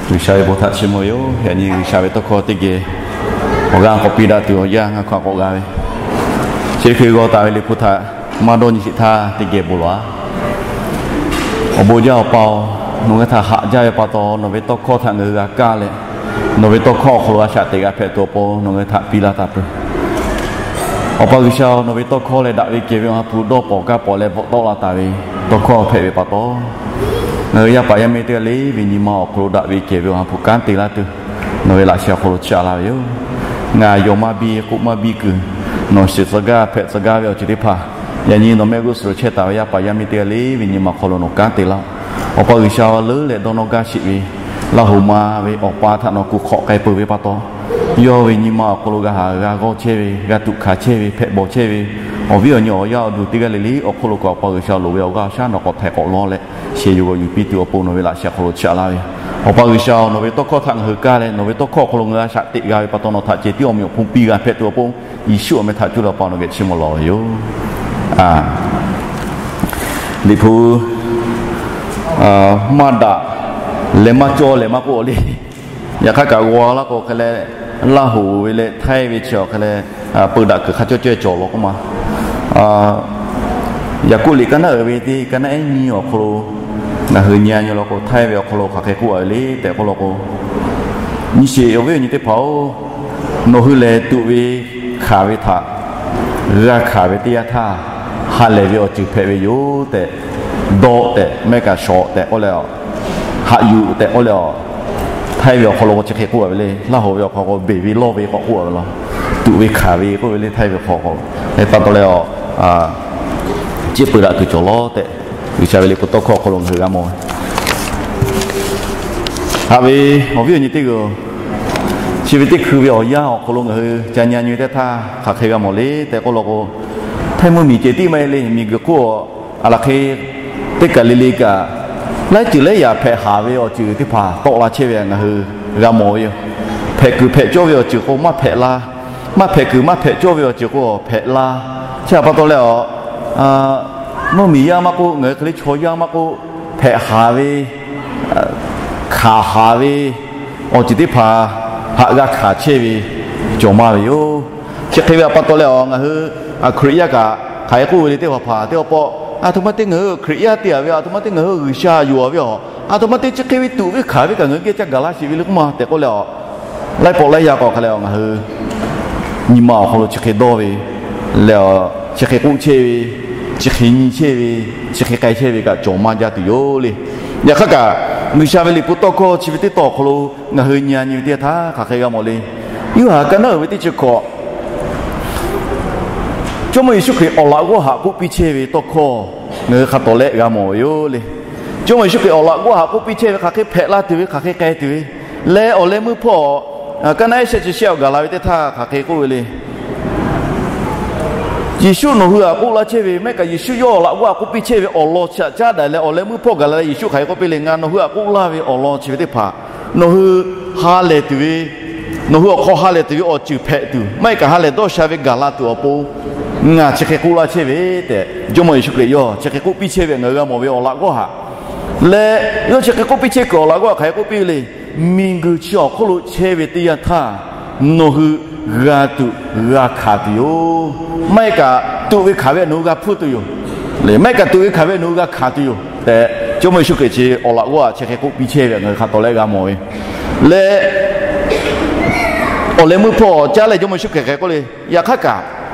G'uiˬsha ve bon htaꞈ chiˇ mvuh ve yoˬ. Yaꞈ nyi G'uiˬsha ve tawˇ hkawˇ teˇ geh awˬ g'aˇ k'awꞈ piˇ daꞈ tuˬ awˬ yanˇ ngaˬ hk'aw k'awꞈ g'a ve, chi hk'e g'aw taˍ ve Liꞈ hpu htaꞈ maˇ dawˇ nyi sheˍ htaˇ teˇ geh bon lawˬ-a. Awˬ bon jaˇ Awˬ pa-oˬ, nawˬ ngaˬ hui htaꞈ haꞈ jaˇ ve pa taw, nawˬ ve tawˇ hkawˇ htaꞈ ngaˬ hui g'a kaˇ leh, nawˬ ve tawˇ hkawˇ awˬ hk'aw lo g'a shaꞈ teꞈ g'a hpehꞈ tuˬ awˬ pon nawˬ ngaˬ hui htaꞈ piˇ laˇ taˍ peuˬ. Awˬ pa G'uiˬsha-oˬ, nawˬ ve tawˇ hkawˇ leh daꞈ ve kehˬ ve Awˬ ha hpu dawˇ pawnˍ kaˇ pawnˍ leh bvuhꞈ tawˆ la taˍ ve tawˇ hkawˇ hpehꞈ ve pa taw, ngaˬ hui yaˇ paˍ yaˇ miˇ teˇ g'aˇ le ve nyi ma awˬ hk'aw lo daꞈ ve kehˬ ve Awˬ ha hpu kanˉ te laˇ tuˬ, nawˬ ve laꞈ sheh awˬ hk'aw lo chiˇ aꞈ laˇ ve yoˬ. Ngaˬ yonˍ maˇ biˇ, k'oˆ maˇ biˇ kuiˬ, nawˬ shiˍ tcuh gaˇ hpehꞈ tcuh gaˇ ve awˬ ceuˬ teˇ hpaˍ, yaꞈ nyi nawˬ mehˆ g'uˇ suhˍ lo chehˇ taˍ ve yaˇ paˍ yaˇ miˇ teˇ g'aˇ le ve nyi ma awˬ hk'aw lo nawˬ kanˉ te laˇ-oˆ. Awˬ pa G'uiˬsha, leuˉ leh dawˇ nawˇ gaˇ sheˍ ve Laˇ hoꞈ ma ve awˬ pa htaꞈ nawˬ kuˬ hk'awꞈ k'ai peuˬ ve pa taw, yawˇ ve nyi ma awˬ hk'aw lo g'a haˍ g'a g'awˇ chehˇ ve, g'a tuꞈ hkanˍ chehˇ ve, hpehꞈ bawˬ chehˇ ve awˬ viˉ awˬ nyi awˬ yaˇ awˬ duˬ teˇ g'aˇ le le awˬ hk'aw lo kaꞈ, Awˬ pa G'uiˬsha, loˍ ve awˬ g'aˇ awˬ shaˉ nawˬ k'awꞈ htaiˍ k'awꞈ lawˇ leh, shehˍ yuˬ g'awˬ yuˬ piˇ tuˬ awˬ pon nawˬ ve laꞈ sheh awˬ hk'aw lo chiˇ aꞈ laˇ ve yoˬ. Awˬ pa G'uiˬsha-oˬ, nawˬ ve tawˇ hkawˇ htaꞈ ngaˬ hui kaˇ leh, nawˬ ve tawˇ hkawˇ awˬ hk'aw lo ngaˬ hui g'a shaꞈ teꞈ g'a ve pa taw, nawˬ htaꞈ ceh tiˉ awˬ meꞈ awˬ hponˇ piˇ g'a hpehꞈ tuˬ awˬ pon, Yeˍsuˆ awˬ meh htaꞈ cuˇ leh Awˬ pa nawˬ geh chiˇ mvuh lawˬ ve yoˬ. Liꞈ hpu maˇ daꞈ leh maˇ cawˇ leh maˇ k'oˆ le. Yaꞈ hk'aˇ kaꞈ g'aw laˇ k'o hk'e leh, Laˇ hoꞈ ve leh Htaiˇ ve chi awˬ hk'e leh, peu daꞈ kuiˬ hk'a cawˇ caweh cawˬ law k'oˆ ma. Yaˍkoˆ liꞈ kaˇ naˉ uiˍ ve teˇ kaˇ naˉ ehˉ nyiˇ awˬ hk'aw lo ngaˬ hui nyi a nyi law k'o, Htaiˇ ve awˬ hk'aw lo hk'aˬ hk'e k'oˆ a ve le tehꞈ k'oˆ law k'o, Nyi sheˍ, awˬ viˉ awˬ nyi teˇ hpaˍ-oˬ, nawˬ hui lehˬ tuꞈ ve hkanˍ ve htaꞈ g'a hkanˍ ve teˇ yanˇ htaˇ, ha lehˬ ve awˬ ceuˬ hpehꞈ ve yoˬ tehꞈ, dawˆ tehꞈ, mehˆ kaꞈ shawˍ tehꞈ k'oˆ leh, haꞈ yuˬ tehꞈ k'oˆ leh, Htaiˇ ve awˬ hk'aw lo k'o chi hk'e k'oˆ a ve le. Laˇ hoꞈ ve awˬ hk'aw k'o, beˬ ve lawˇ ve k'awꞈ k'oˆ a ve law. Tuꞈ ve hkanˍ ve k'oˆ ve le, Htaiˇ ve awˬ hk'aw k'o. Hk'e pa taw leh, awˬ, ciˉ peu daꞈ kuiˬ cawˬ law tehꞈ, G'uiˬsha ve liꞈ hpu tawˇ hkawˇ awˬ hk'aw lo ngaˬ hui g'a mawˬ ve. Haꞈ ve awˬ viˉ awˬ nyi teˇ g'aˇ-oˬ, chi ve teˇ hkui ve awˬ yanˇ awˬ hk'aw lo ngaˬ hui ca nyi a nyi ve teˇ htaˇ hk'aˬ hk'e g'a mawˬ le tehꞈ k'oˆ law k'o, Htaiˇ mvuhˇmiˬ ceh tiˉ maˇ heˆ le. Miˬguiˬ hk'oˆ a laˬ hk'e teˇ kaˬ le le kaꞈ, laiˉ ceuˬ laiˉ yaꞈ hpehꞈ haˍ ve awˬ ceuˬ teˇ hpaˍ tawˆ la chehˇ ve ngaˬ hui g'a mawˬ ve yoˬ. Hpehꞈ kuiˬ hpehꞈ cawˇ ve awˬ ceuˬ k'o maˇ hpehꞈ la, maˇ hpehꞈ kuiˬ maˇ hpehꞈ cawˇ ve awˬ ceuˬ k'o hpehꞈ la. Chi htaꞈ pa taw leh, a, mvuhˇmiˬ yaˇ maˇ k'oˆ, ngaˬ hui hk'e le chaw yaˇ maˇ k'oˆ, hpehꞈ haˍ ve, hkanˍ haˍ ve awˬ ceuˬ teˇ hpaˍ haꞈ g'a hkanˍ chehˇ ve cawˬ maˇ ve yoˬ. Chi hk'e ve pa taw leh, a, ngaˬ hui Hkriꞈ yaˇ kaꞈ hk'aˬ hk'e k'oˆ ve le, teˇ hpaˍ hpaˍ teˇ pawˆ pawˆ, aˬ htoꞈ ma te ngaˬ hui Hkriꞈ yaˇ te a ve, aˬ htoꞈ ma te ngaˬ hui G'uiˬsha yonˍ a ve, aˬ htoꞈ ma te chi hk'e ve tuꞈ ve hkanˍ ve kaꞈ ngaˬ hui geh ca gaˬ la sheˍ ve le k'oˆ ma tehꞈ k'oˆ leh, a, laiˉ pawˆ laiˉ yaˇ k'awꞈ hk'a leh ngaˬ hui nyi ma awˬ hk'aw lo chi hk'e dawˇ ve leh, chi hk'e k'oˆ chehˇ ve, chi hk'e nyi chehˇ ve, chi hk'e k'ai chehˇ ve kaꞈ cawˬ maˇ jaˇ tuˬ yoˬ le. Yaꞈ hk'aˇ kaꞈ, G'uiˬsha ve liꞈ hpu tawˇ hkawˇ chi ve teˇ tawn awˬ hk'aw lo ngaˬ hui nyi a nyi ve teˇ htaˇ hk'aˬ hk'e g'a mawˬ le. Yoˇhanˬ kaˇ naˉ uiˍ ve teˇ chi hkawꞈ, Jawˇmawˇ Yeˍsuˆ Hkriꞈ awˬ laꞈ g'awˇ haꞈ k'oˆ piˇ chehˇ ve tawˇ hkawˇ ngaˬ hui hk'a tawˍ lehˆ g'a mawˬ ve yoˬ le. Jawˇmawˇ Yeˍsuˆ Hkriꞈ awˬ laꞈ g'awˇ haꞈ k'oˆ piˇ chehˇ ve hk'aˬ hk'e hpehꞈ la tuˬ ve, hk'aˬ hk'e k'ai tuˬ ve leh, awˬ leh meuˇ hpawˇ kaˇ naˉ ehˉ shehˆ chi shehˆ awˬ gaˬ la ve teˇ htaˇ hk'aˬ hk'e k'oˆ ve le. Yeˍsuˆ nawˬ hui htaꞈ k'oˆ laˇ chehˇ ve, maˇ heˆ kaꞈ Yeˍsuˆ yawˇ awˬ laꞈ g'awˇ haꞈ k'oˆ piˇ chehˇ ve awˬ lawn chi htaꞈ caˉ daꞈ leh, awˬ leh meuˇ hpawˇ gaˬ la leh Yeˍsuˆ hk'aˬ hk'e k'oˆ piˇ le, Ngaˬ nawˬ hui htaꞈ k'oˆ laˇ ve awˬ lawn chi ve teˇ hpaˍ nawˬ hui ha lehˬ tuˬ ve, nawˬ hui awˬ hk'aw ha lehˬ tuˬ ve awˬ ceuˬ hpehꞈ tuˬ, maˇ heˆ kaꞈ ha lehˬ dawˇ sha ve gaˬ la tuˬ awˬ pon ngaˬ chi hk'e k'oˆ laˇ chehˇ ve tehꞈ, Jawˇmawˇ Yeˍsuˆ Hkriꞈ yawˇ chi hk'e k'oˆ piˇ chehˇ ve ngaˬ hui g'a mawˬ ve awˬ laꞈ g'awˇ haꞈ leh, yawˇ chi hk'e k'oˆ piˇ chehˇ kuiˬ awˬ laꞈ g'awˇ haꞈ hk'aˬ hk'e k'oˆ piˇ ve le. Miˬguiˬ chi awˬ hk'oˆ lo chehˇ ve teˇ yanˇ htaˇ, nawˬ hui g'a tuˬ g'a hkanˍ tuˬ yoˬ. Maˇ heˆ kaꞈ tuꞈ ve hkanˍ ve nawˬ hui g'a hpuˇ tuˬ yoˬ. Maˇ heˆ kaꞈ tuꞈ ve hkanˍ ve nawˬ hui g'a hkanˍ tuˬ yoˬ tehꞈ, Jawˇmawˇ Yeˍsuˆ Hkriꞈ chi awˬ laꞈ g'awˇ haꞈ chi hk'e k'oˆ piˇ chehˇ ve ngaˬ hui hk'a tawˍ lehˆ g'a mawˬ ve leh, awˬ leh meuˇ hpawˇ caˉ leh Jawˇmawˇ Yeˍsuˆ Hkriꞈ hk'aˬ hk'e k'oˆ le. Yaꞈ hk'aˇ kaꞈ,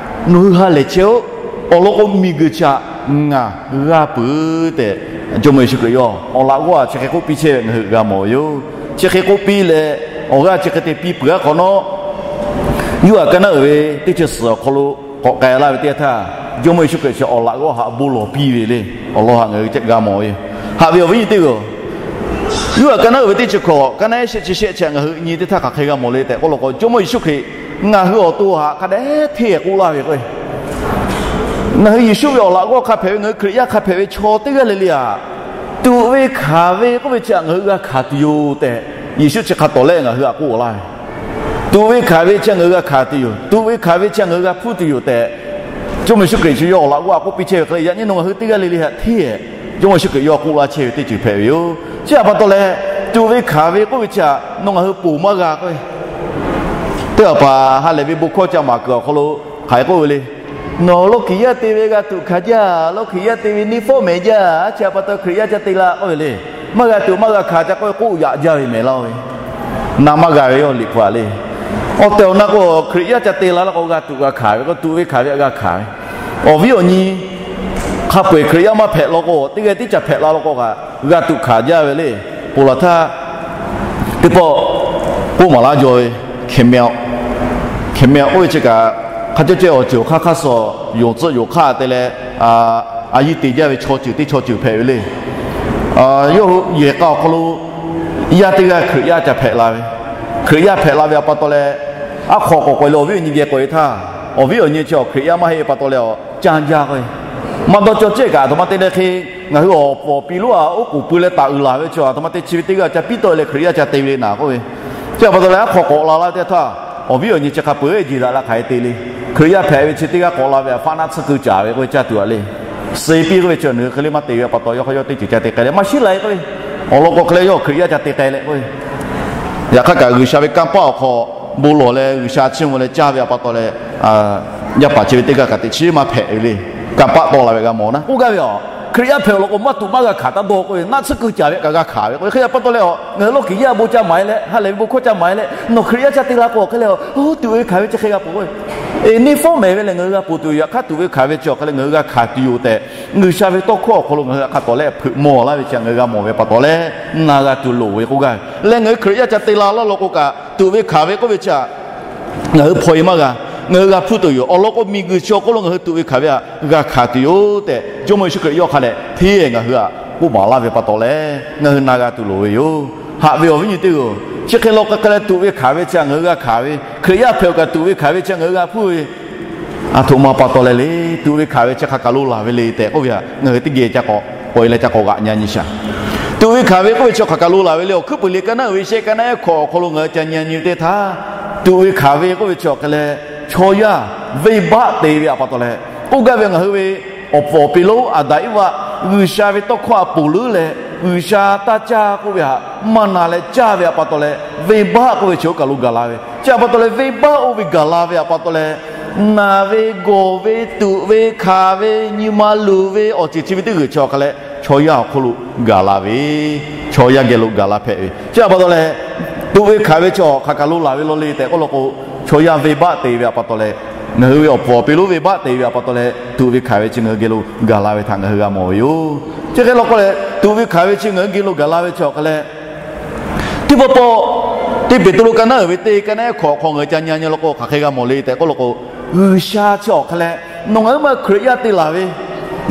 nawˬ hui ha lehˬ chehˇ-oˆ. Awˬ lawn k'o, miˬguiˬ chi htaꞈ ngaˬ g'a peuˬ tehꞈ, Jawˇmawˇ Yeˍsuˆ Hkriꞈ yawˇ awˬ laꞈ g'awˇ haꞈ chi hk'e k'oˆ piˇ chehˇ ve ngaˬ hui g'a mawˬ ve yoˬ. Chi hk'e k'oˆ piˇ leh, awˬ g'aˇ chi hk'e te piˇ peuˬ-a hk'awꞈ nawˉ, Yoˇhanˬ kaˇ naˉ uiˍ ve teˇ chi suhˍ awˬ hk'aw lo k'awꞈ k'ai laˇ ve teˇ yanˇ htaˇ, Jawˇmawˇ Yeˍsuˆ Hkriꞈ chi awˬ laꞈ g'awˇ haꞈ bon lawˬ piˇ ve le. Awˬ lawn haꞈ ngaˬ hui g'a mawˬ ve yoˬ. Haꞈ ve awˬ viˉ nyi teˇ g'aˇ, Yoˇhanˬ kaˇ naˉ uiˍ ve teˇ chi hkawꞈ, kaˇ naˉ ehˉ shehˆ chi shehˆ chi ngaˬ hui nyi teˇ htaˇ hk'aˬ hk'e g'a mawˬ le tehꞈ k'oˆ law k'o, Jawˇmawˇ Yeˍsuˆ Hkriꞈ ngaˬ hui awˬ to haꞈ hk'a dehꞈ hteˇ k'oˆ laˇ ve k'o, ngaˬ hui Yeˍsuˆ ve awˬ laꞈ g'awˇ hk'a hpehꞈ ve, ngaˬ hui Hkriꞈ yaˇ hk'a hpehꞈ ve chaw teˇ g'aˇ le le aꞈ, tuꞈ ve hkanˍ ve k'oˆ ve chi htaꞈ ngaˬ hui g'a hkanˍ tuˬ yoˬ tehꞈ, Yeˍsuˆ chi hk'a tawˍ lehˆ ngaˬ hui htaꞈ k'oˆ laˇ ve. Tuꞈ ve hkanˍ ve chi ngaˬ hui g'a hkanˍ tuˬ yoˬ. Tuꞈ ve hkanˍ ve chi ngaˬ hui g'a hpuˇ tuˬ yoˬ tehꞈ, Jawˇmawˇ Yeˍsuˆ Hkriꞈ chi yawˇ awˬ laꞈ g'awˇ haꞈ k'oˆ piˇ chehˇ ve hk'e le, yaꞈ nyi nawˬ ngaˬ hui teˇ g'aˇ le le htaꞈ hteˇ Jawˇmawˇ Yeˍsuˆ Hkriꞈ yawˇ k'oˆ laˇ chehˇ ve teˇ ceuˬ hpehꞈ ve yoˬ. Chi htaꞈ pa taw leh, Tuꞈ ve hkanˍ ve k'oˆ ve chi htaꞈ nawˬ ngaˬ hui ponˬ maˇ g'a k'oˆ ve, teˇ hpaˍ hpaˍ ha lehˬ ve bon hkawˇ ca maˍ kuiˬ awˬ hk'aw lo hk'aˬ hk'e k'oˆ ve le. Nawˬ lawˇ kiˍ yaˇ te ve g'a tuꞈ hkanˍ jaˇ, lawˇ kiˍ yaˇ te ve neˇ fawˉ mehˍ jaˇ, a chi htaꞈ pa taw Hkriꞈ yaˇ ca te la k'oˆ ve le. Maˇ g'a tuꞈ maˇ g'a hkanˍ ca k'oˆ ve k'oˆ yaꞈ jaˇ ve mehˍ laˇ-oˬ ve. Na maˇ g'a ve yawˇ liꞈ hpu aꞈ le. Awˬ tehˬ awˬ na k'o, Hkriꞈ yaˇ ca te la laˇ k'o, g'a tuꞈ g'a hkanˍ ve k'o, tuꞈ ve hkanˍ ve htaꞈ g'a hkanˍ ve. Awˬ viˉ awˬ nyi hk'a peu-eˬ Hkriꞈ yaˇ maˇ hpehꞈ law k'o, teˇ g'aˇ tiˉ ca hpehꞈ la law k'o kaꞈ, g'a tuꞈ hkanˍ jaˇ ve le. Ponˬ laˬ htaˇ, teˇ pawˆ k'oˆ maˍ laˇ jaw ve, hkeh meh aꞈ k'oˆ ve chi kaꞈ, hk'a cawˇ ceh awˬ ceuˬ awˬ hk'aˇ hk'aˇ suh yonˍ tcuhˆ yonˍ hk'aˇ te leh, a yiˇ te jaˇ ve chaw ceuˬ teˇ chaw ceuˬ hpehꞈ ve le. Yawˇ hui yehˬ k'a awˬ hk'aw lo yaˇ teˇ g'aˇ Hkriꞈ yaˇ ca hpehꞈ la ve, Hkriꞈ yaˇ hpehꞈ la ve htaꞈ pa taw leh, aˉ hk'aw k'awꞈ k'awꞈ e leh awˬ viˉ awˬ nyi geh k'awꞈ e htaˇ, awˬ viˉ awˬ nyi chi awˬ Hkriꞈ yaˇ maˇ heˆ ve pa taw leh, awˬ caˇ jaˇ k'o, maˇ dawˇ cawˇ cehˇ kaꞈ, a htoꞈ ma te leh hk'e, ngaˬ hui awˬ pfuhˍ awˬ pi lonˉ a oˉ k'oˍ pui leh taˍ uiˍ laˬ ve chi, a htoꞈ ma te chi ve teˇ g'aˇ ca piˇ tawˆ leh Hkriꞈ yaˇ ca te ve le naˍ k'oˆ ve. Chi htaꞈ pa taw leh, aˉ hk'aw k'awꞈ la laˇ ve teˇ htaˇ, awˬ viˉ awˬ nyi chi hk'a peu-eˬ jeˬ daꞈ la hk'aˬ hk'e te le. Hkriꞈ yaˇ hpehꞈ ve chi teˇ g'aˇ k'awꞈ la ve htaꞈ faˆ naˆ tsuhˇ keu caˍ ve k'oˆ ve caˇ tuˬ aꞈ le. Suh piˇ k'oˆ ve chi nawˬ hui hk'e le maˇ te ve pa taw, yawˇ hk'aˇ yawˇ teˇ ceuˬ ca te k'ai leh maˇ shiˉ la k'oˆ ve. Awˬ lawn k'o hk'e leh yawˇ Hkriꞈ yaˇ ca te k'ai leh k'oˆ ve. Yaꞈ hk'aˇ kaꞈ G'uiˬsha ve kanˇ paˆ awˬ hk'aw bon lawˬ leh G'uiˬsha chiˇ mvuh leh caˇ ve htaꞈ pa taw leh, yaˇ paˍ chi ve teˇ g'aˇ kaꞈ teꞈ chiˉ maˇ hpehꞈ ve le. Kanˇ paˆ tawˆ la ve g'a mawˬ naˉ k'oˆ gaˇ ve, a Hkriꞈ yaˇ hpehꞈ awˬ lawn k'o, maˇ tuꞈ maˇ g'a hkanˍ taˇ dawˇ k'oˆ ve, naˆ tsuhˇ keu caˍ ve htaꞈ g'a hkanˍ ve k'oˆ ve. Hk'e htaꞈ pa taw leh, a ngaˬ hui lawˇ kiˍ yaˇ bon ca maˍ e leh, ha lehˬ ve bon hkawˇ ca maˍ e leh, nawˬ Hkriꞈ yaˇ ca te la k'o hk'e leh, tuꞈ ve hkanˍ ve chi hk'e g'a peuˬ k'o, neˇ fawˉ mehˍ ve lehˬ ngaˬ hui g'a ponˬ tuˬ yoˬ. Yaꞈ hk'aˇ tuꞈ ve hkanˍ ve chi awˬ hk'e leh ngaˬ hui g'a hkanˍ tuˬ yoˬ tehꞈ, G'uiˬsha ve tawˇ hkawˇ awˬ hk'aw lo ngaˬ hui htaꞈ hk'a tawˍ leh hpeuꞈ mawˬ laˇ ve chi ngaˬ hui g'a mawˬ ve pa taw leh, na g'a tuˬ loˍ ve k'oˆ gaˇ ve. Leh ngaˬ hui Hkriꞈ yaˇ ca te la laˇ law k'o kaꞈ, tuꞈ ve hkanˍ ve k'oˆ ve chi htaꞈ ngaˬ hui hpaw e maˇ g'a. Ngaˬ hui g'a hpuˇ tuˬ yoˬ. Awˬ lawn k'o, miˬguiˬ chi awˬ hk'oˆ lo ngaˬ hui tuꞈ ve hkanˍ ve htaꞈ g'a hkanˍ tuˬ yoˬ tehꞈ, Jawˇmawˇ Yeˍsuˆ Hkriꞈ yawˇ hk'a dehꞈ hteˇ ngaˬ hui htaꞈ k'oˆ maˍ laˇ ve pa taw leh, ngaˬ hui na g'a tuˬ loˍ ve yoˬ. Haꞈ ve awˬ viˉ nyi teˇ hpaˍ-oˬ, chi hk'e law k'o hk'e leh tuꞈ ve hkanˍ ve chi htaꞈ ngaˬ hui g'a hkanˍ ve, Hkriꞈ yaˇ hpehꞈ-oˬ kaꞈ tuꞈ ve hkanˍ ve chi htaꞈ ngaˬ hui g'a hpuˇ ve, a htoꞈ ma pa taw leh le, tuꞈ ve hkanˍ ve chi hk'aˬ kaˬ lo laˬ ve le tehꞈ k'oˆ ve htaꞈ ngaˬ hui teˇ geh ca k'awꞈ k'awꞈ e leh ca k'awꞈ g'aꞈ nyi nyi shaˍ. Tuꞈ ve hkanˍ ve k'oˆ ve chi hk'aˬ kaˬ lo laˬ ve le. Awˬ hkuiˉ puiˍ liꞈ ka naˉ uiˍ ve shehˆ ka naˉ ehˉ hkawꞈ awˬ hk'aw lo ngaˬ hui ca nyi nyi ve teˇ htaˇ, tuꞈ ve hkanˍ ve k'oˆ ve chi awˬ hk'e leh, chaw yaˇ venˇbaˆ te ve htaꞈ pa taw leh, k'oˆ gaˇ ve ngaˬ hui ve awˬ pfuhˍ awˬ pi lonˉ Aˍdanˍ Eˇvaꞈ G'uiˬsha ve tawˇ hkawˇ htaꞈ ponˬ leuˉ leh, G'uiˬsha taˇ caˇ k'oˆ ve htaꞈ maˇ na leh caˇ ve htaꞈ pa taw leh, venˇbaˆ k'oˆ ve chi oˇ kaˬ lo gaˬ la ve. Chi htaꞈ pa taw leh, venˇbaˆ oˇ ve gaˬ la ve htaꞈ pa taw leh, naˬ ve, gawˬ ve, tuꞈ ve, hkanˍ ve, nyi ma luˬ ve, awˬ ceuˬ chi ve teˇ g'uiˬ chi awˬ hk'a leh chaw yaˇ awˬ hk'oˆ lo gaˬ la ve, chaw yaˇ geh lo gaˬ la hpehꞈ ve. Chi htaꞈ pa taw leh, tuꞈ ve hkanˍ ve chi awˬ hk'aˬ kaˬ lo laˬ ve law le tehꞈ k'oˆ law k'o, chaw yaˇ venˇbaˆ te ve htaꞈ pa taw leh, ngaˬ hui ve awˬ pfuhˍ awˬ pi lonˉ venˇbaˆ te ve htaꞈ pa taw leh, tuꞈ ve hkanˍ ve chi ngaˬ hui geh lo gaˬ la ve htaꞈ ngaˬ hui g'a mawˬ ve yoˬ. Chi hk'e law k'o leh, tuꞈ ve hkanˍ ve chi ngaˬ hui geh lo gaˬ la ve chi awˬ hk'a leh, teˇ pawˆ pawˆ, teˇ Peˍtruˆ ka naˉ uiˍ ve teˇ ka naˉ ehˉ hkawꞈ awˬ hk'aw ngaˬ hui ca nyi nyi law k'o, hk'aˬ hk'e g'a mawˬ le tehꞈ k'oˆ law k'o, G'uiˬsha chi awˬ hk'a leh, nawˬ ngaˬ hui ma Hkriꞈ yaˇ te laˬ ve,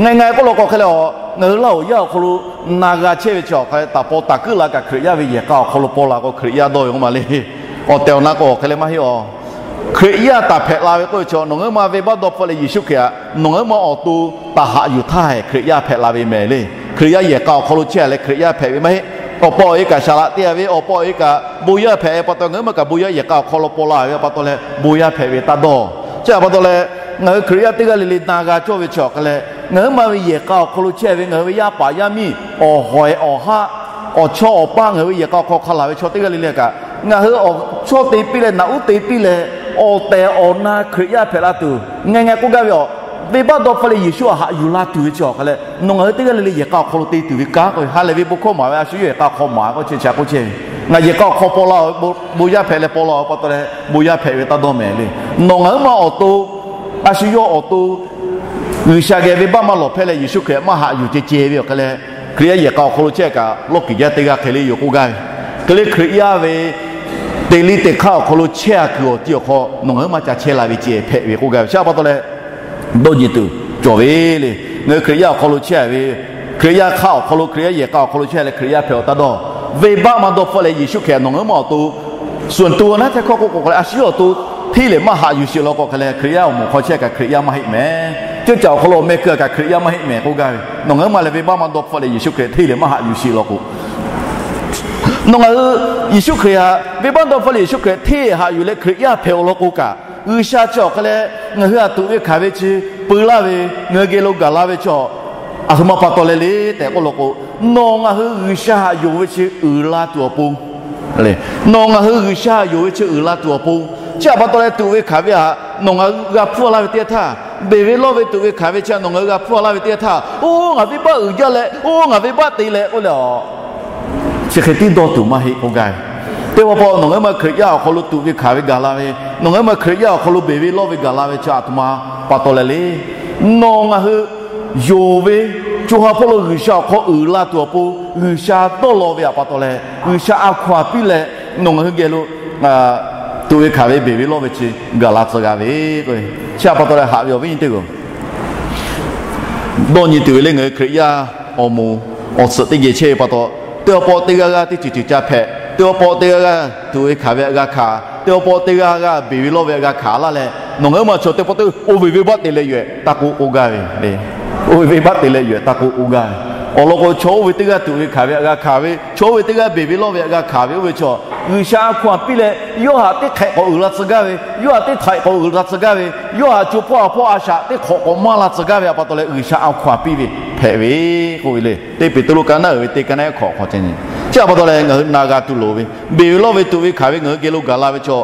ngaˬ ngaˬ k'oˆ law k'o hk'e leh, a ngaˬ hui Laˇ huˍ yaˇ awˬ hk'aw lo na g'a chehˇ ve chi awˬ hk'a leh, taˍ paw taˍ kuiˉ la kaꞈ Hkriꞈ yaˇ ve yehˬ k'a awˬ hk'aw lo paw la k'o, Hkriꞈ yaˇ dawˇ ve k'oˆ ma le. Awˬ tehˬ awˬ na k'o awˬ hk'a leh maˇ heˆ a. Hkriꞈ yaˇ taˍ hpehꞈ la ve k'oˆ ve chi, nawˬ ngaˬ hui ma venˇbaˆ dawˇ hpfuhˆ leh Yeˍsuˆ Hkriꞈ htaꞈ nawˬ ngaˬ hui ma awˬ to taˍ haꞈ yuˬ htaˇ hehꞈ Hkriꞈ yaˇ hpehꞈ la ve mehˍ le. Hkriꞈ yaˇ yehˬ k'a awˬ hk'aw lo chehˇ leh Hkriꞈ yaˇ hpehꞈ ve maˇ heˆ. Awˬ pa awˬ e kaꞈ shaˍ laꞈ te a ve, awˬ pa awˬ e kaꞈ bon yaˇ hpehꞈ ve pa taw, ngaˬ hui ma kaꞈ bon yaˇ yehˬ k'a awˬ hk'aw lo paw la ve pa taw leh bon yaˇ hpehꞈ ve taˇ dawˇ. Chi htaꞈ pa taw leh, ngaˬ hui Hkriꞈ yaˇ teˇ g'aˇ le le na g'a cawˇ ve chi awˬ hk'a leh, ngaˬ hui ma ve yehˬ k'a awˬ hk'aw lo chehˇ ve ngaˬ hui ve yaˇ paˍ yaˇ miˇ, awˬ hawehꞈ awˬ haˆ, awˬ chawˇ awˬ paˇ ngaˬ hui ve yehˬ k'a awˬ hk'aw hk'a laˬ ve chaw teˇ g'aˇ le le kaꞈ, ngaˬ hui awˬ chawˇ te piˇ leh naꞈ uˉ te piˇ leh, awˬ tehˬ awˬ na Hkriꞈ yaˇ hpehꞈ la tuˬ, ngaˬ ngaˬ k'oˆ gaˇ ve a, venˇbaˆ dawˇ hpfuhˆ leh Yeˍsuˆ htaꞈ haꞈ yuˬ la tuˬ ve chi awˬ hk'a leh, nawˬ ngaˬ hui teˇ g'aˇ le le yehˬ k'a awˬ hk'aw lo te tuˬ ve kanˉ k'o, ha lehˬ ve bon hkawˇ maˍ ve a shu yawˇ yehˬ k'a awˬ hk'aw maˍ k'oˆ chehˇ, chi htaꞈ k'oˆ chehˇ ve, ngaˬ yehˬ k'a awˬ hk'aw paw la, bon yaˇ hpehꞈ leh paw la pa taw leh bon yaˇ hpehꞈ ve taˇ dawˇ mehˍ le. Nawˬ ngaˬ hui ma awˬ to, a shu yawˇ awˬ to G'uiˬsha geh venˇbaˆ maˇ lawˬ hpehˇ leh Yeˍsuˆ Hkriꞈ maˇ haꞈ yuˬ ceh ceh ve awˬ hk'a leh, Hkriꞈ yaˇ yehˬ k'a awˬ hk'aw lo chehˇ kaꞈ lawˇ kiˍ jaˇ teˇ g'aˇ hk'e le yoˬ k'oˆ gaˇ ve. Hk'e le Hkriꞈ yaˇ ve teꞈ liˇ teꞈ hk'aˇ awˬ hk'aw lo chehˇ a kuiˬ awˬ ti awˬ hk'aw nawˬ ngaˬ hui maˇ ca chehˇ la ve ceh hpehꞈ ve k'oˆ gaˇ ve. Chi htaꞈ pa taw leh, dawˇ nyi tuˬ cawˬ ve le. Ngaˬ hui Hkriꞈ yaˇ awˬ hk'aw lo chehˇ ve, Hkriꞈ yaˇ hk'aˇ awˬ hk'aw lo, Hkriꞈ yaˇ yehˬ k'a awˬ hk'aw lo chehˇ leh Hkriꞈ yaˇ hpehꞈ-oˬ taˇ dawˇ. Venˇbaˆ maˇ dawˇ hpfuhˆ leh Yeˍsuˆ Hkriꞈ nawˬ ngaˬ hui ma awˬ to suhˍ tuˬ naˉ htaˇ hkawˇ k'oˆ k'o hk'a leh, a shu yawˇ awˬ to hteˇ lehˬ maˇ haꞈ yuˬ sheˍ law k'o hk'a leh, Hkriꞈ yaˇ awˬ moˍ hk'aw chehˇ kaꞈ Hkriꞈ yaˇ maˇ heˆ mehˍ. Ceuˇ caˬ awˬ hk'aw lo awˬ meh keu kaꞈ Hkriꞈ yaˇ maˇ heˆ mehˍ k'oˆ gaˇ ve. Nawˬ ngaˬ hui ma lehˬ venˇbaˆ maˇ dawˇ hpfuhˆ leh Yeˍsuˆ Hkriꞈ hteˇ lehˬ maˇ haꞈ yuˬ sheˍ law k'o, nawˬ ngaˬ hui Yeˍsuˆ Hkriꞈ htaꞈ venˇbaˆ dawˇ hpfuhˆ leh Yeˍsuˆ Hkriꞈ hteˇ haꞈ yuˬ leh Hkriꞈ yaˇ hpehꞈ-oˬ law k'o kaꞈ, G'uiˬsha chi awˬ hk'a leh ngaˬ hui htaꞈ tuꞈ ve hkanˍ ve chi peu laˇ ve, ngaˬ hui geh lo gaˬ la ve chi awˬ Aˬ htoꞈ ma pa taw leh le tehꞈ k'oˆ law k'o, nawˬ ngaˬ hui G'uiˬsha htaꞈ yonˍ ve chi uiˍ la tuˬ awˬ pon, nawˬ ngaˬ hui G'uiˬsha htaꞈ yonˍ ve chi uiˍ la tuˬ awˬ pon, chi htaꞈ pa taw leh tuꞈ ve hkanˍ ve htaꞈ nawˬ ngaˬ hui g'a hpuˇ a laˇ ve teˇ yanˇ htaˇ, beˬ ve lawˇ ve tuꞈ ve hkanˍ ve chi htaꞈ nawˬ ngaˬ hui g'a hpuˇ a laˇ ve teˇ yanˇ htaˇ, oˇ ngaˬ venˇbaˆ uiˍ jaˇ leh, oˇ ngaˬ venˇbaˆ te leh k'oˆ leh a, chi hk'e tiˉ dawˇ tuˬ maˇ heˆ k'oˆ gaˇ ve. Teˇ pawˆ pawˆ nawˬ ngaˬ hui ma Hkriꞈ yaˇ awˬ hk'aw lo tuꞈ ve hkanˍ ve gaˬ la ve, nawˬ ngaˬ hui ma Hkriꞈ yaˇ awˬ hk'aw lo beˬ ve lawˇ ve gaˬ la ve chi aˬ htoꞈ ma pa taw leh le, nawˬ ngaˬ hui yonˍ ve, co ha hpawˇ lo G'uiˬsha awˬ hk'aw uiˍ la tuˬ awˬ pon G'uiˬsha dawˇ law ve htaꞈ pa taw leh, G'uiˬsha a hkaw anˬ piˇ leh nawˬ ngaˬ hui geh lo tuꞈ ve hkanˍ ve beˬ ve lawˇ ve chi gaˬ la tcuh g'a ve k'o, chi htaꞈ pa taw leh haꞈ ve awˬ viˉ nyi teˇ g'aˇ dawˇ nyi tuˬ ve le, ngaˬ hui Hkriꞈ yaˇ awˬ moˍ awˬ tsuhꞈ teˇ geh chehˇ ve pa taw, teˇ pawˆ pawˆ teˇ g'aˇ g'aˇ teˇ ceuˬ ceuˬ ca hpehꞈ, teˇ pawˆ pawˆ teˇ g'aˇ g'aˇ tuꞈ ve hkanˍ ve htaꞈ g'a hkanˍ, teˇ pawˆ pawˆ teˇ g'aˇ g'aˇ beˬ ve lawˇ ve htaꞈ g'a hkanˍ laˇ leh, nawˬ ngaˬ hui ma chaw teˇ pawˆ teˇ oˇ ve venˇbaˆ te leh yoˬ ehˍ taˇ k'oˆ k'oˆ gaˇ ve le. Oˇ ve venˇbaˆ te leh yoˬ ehˍ taˇ k'oˆ k'oˆ gaˇ ve. Awˬ lawn k'o, chaw oˇ ve teˇ g'aˇ tuꞈ ve hkanˍ ve htaꞈ g'a hkanˍ ve, chaw oˇ ve teˇ g'aˇ beˬ ve lawˇ ve htaꞈ g'a hkanˍ ve oˇ ve chaw, G'uiˬsha a hkaw anˬ piˇ leh yawˇ htaꞈ teˇ hk'ehꞈ k'awꞈ uiˍ la tcuh gaˇ ve, yawˇ htaꞈ teˇ htaꞈ k'awꞈ uiˍ la tcuh gaˇ ve, yawˇ htaꞈ co hpawˇ a hpawˇ a shaꞈ teˇ hk'awꞈ k'awꞈ maˇ la tcuh gaˇ ve htaꞈ pa taw leh G'uiˬsha a hkaw anˬ piˇ ve hpehꞈ ve k'oˆ ve le. Teˇ Peˍtruˆ ka naˉ uiˍ ve teˇ ka naˉ hk'awꞈ hk'aw ce nyi. Chi htaꞈ pa taw leh ngaˬ hui na g'a tuˬ loˍ ve, beˬ ve lawˇ ve tuꞈ ve hkanˍ ve ngaˬ hui geh lo gaˬ la ve chaw,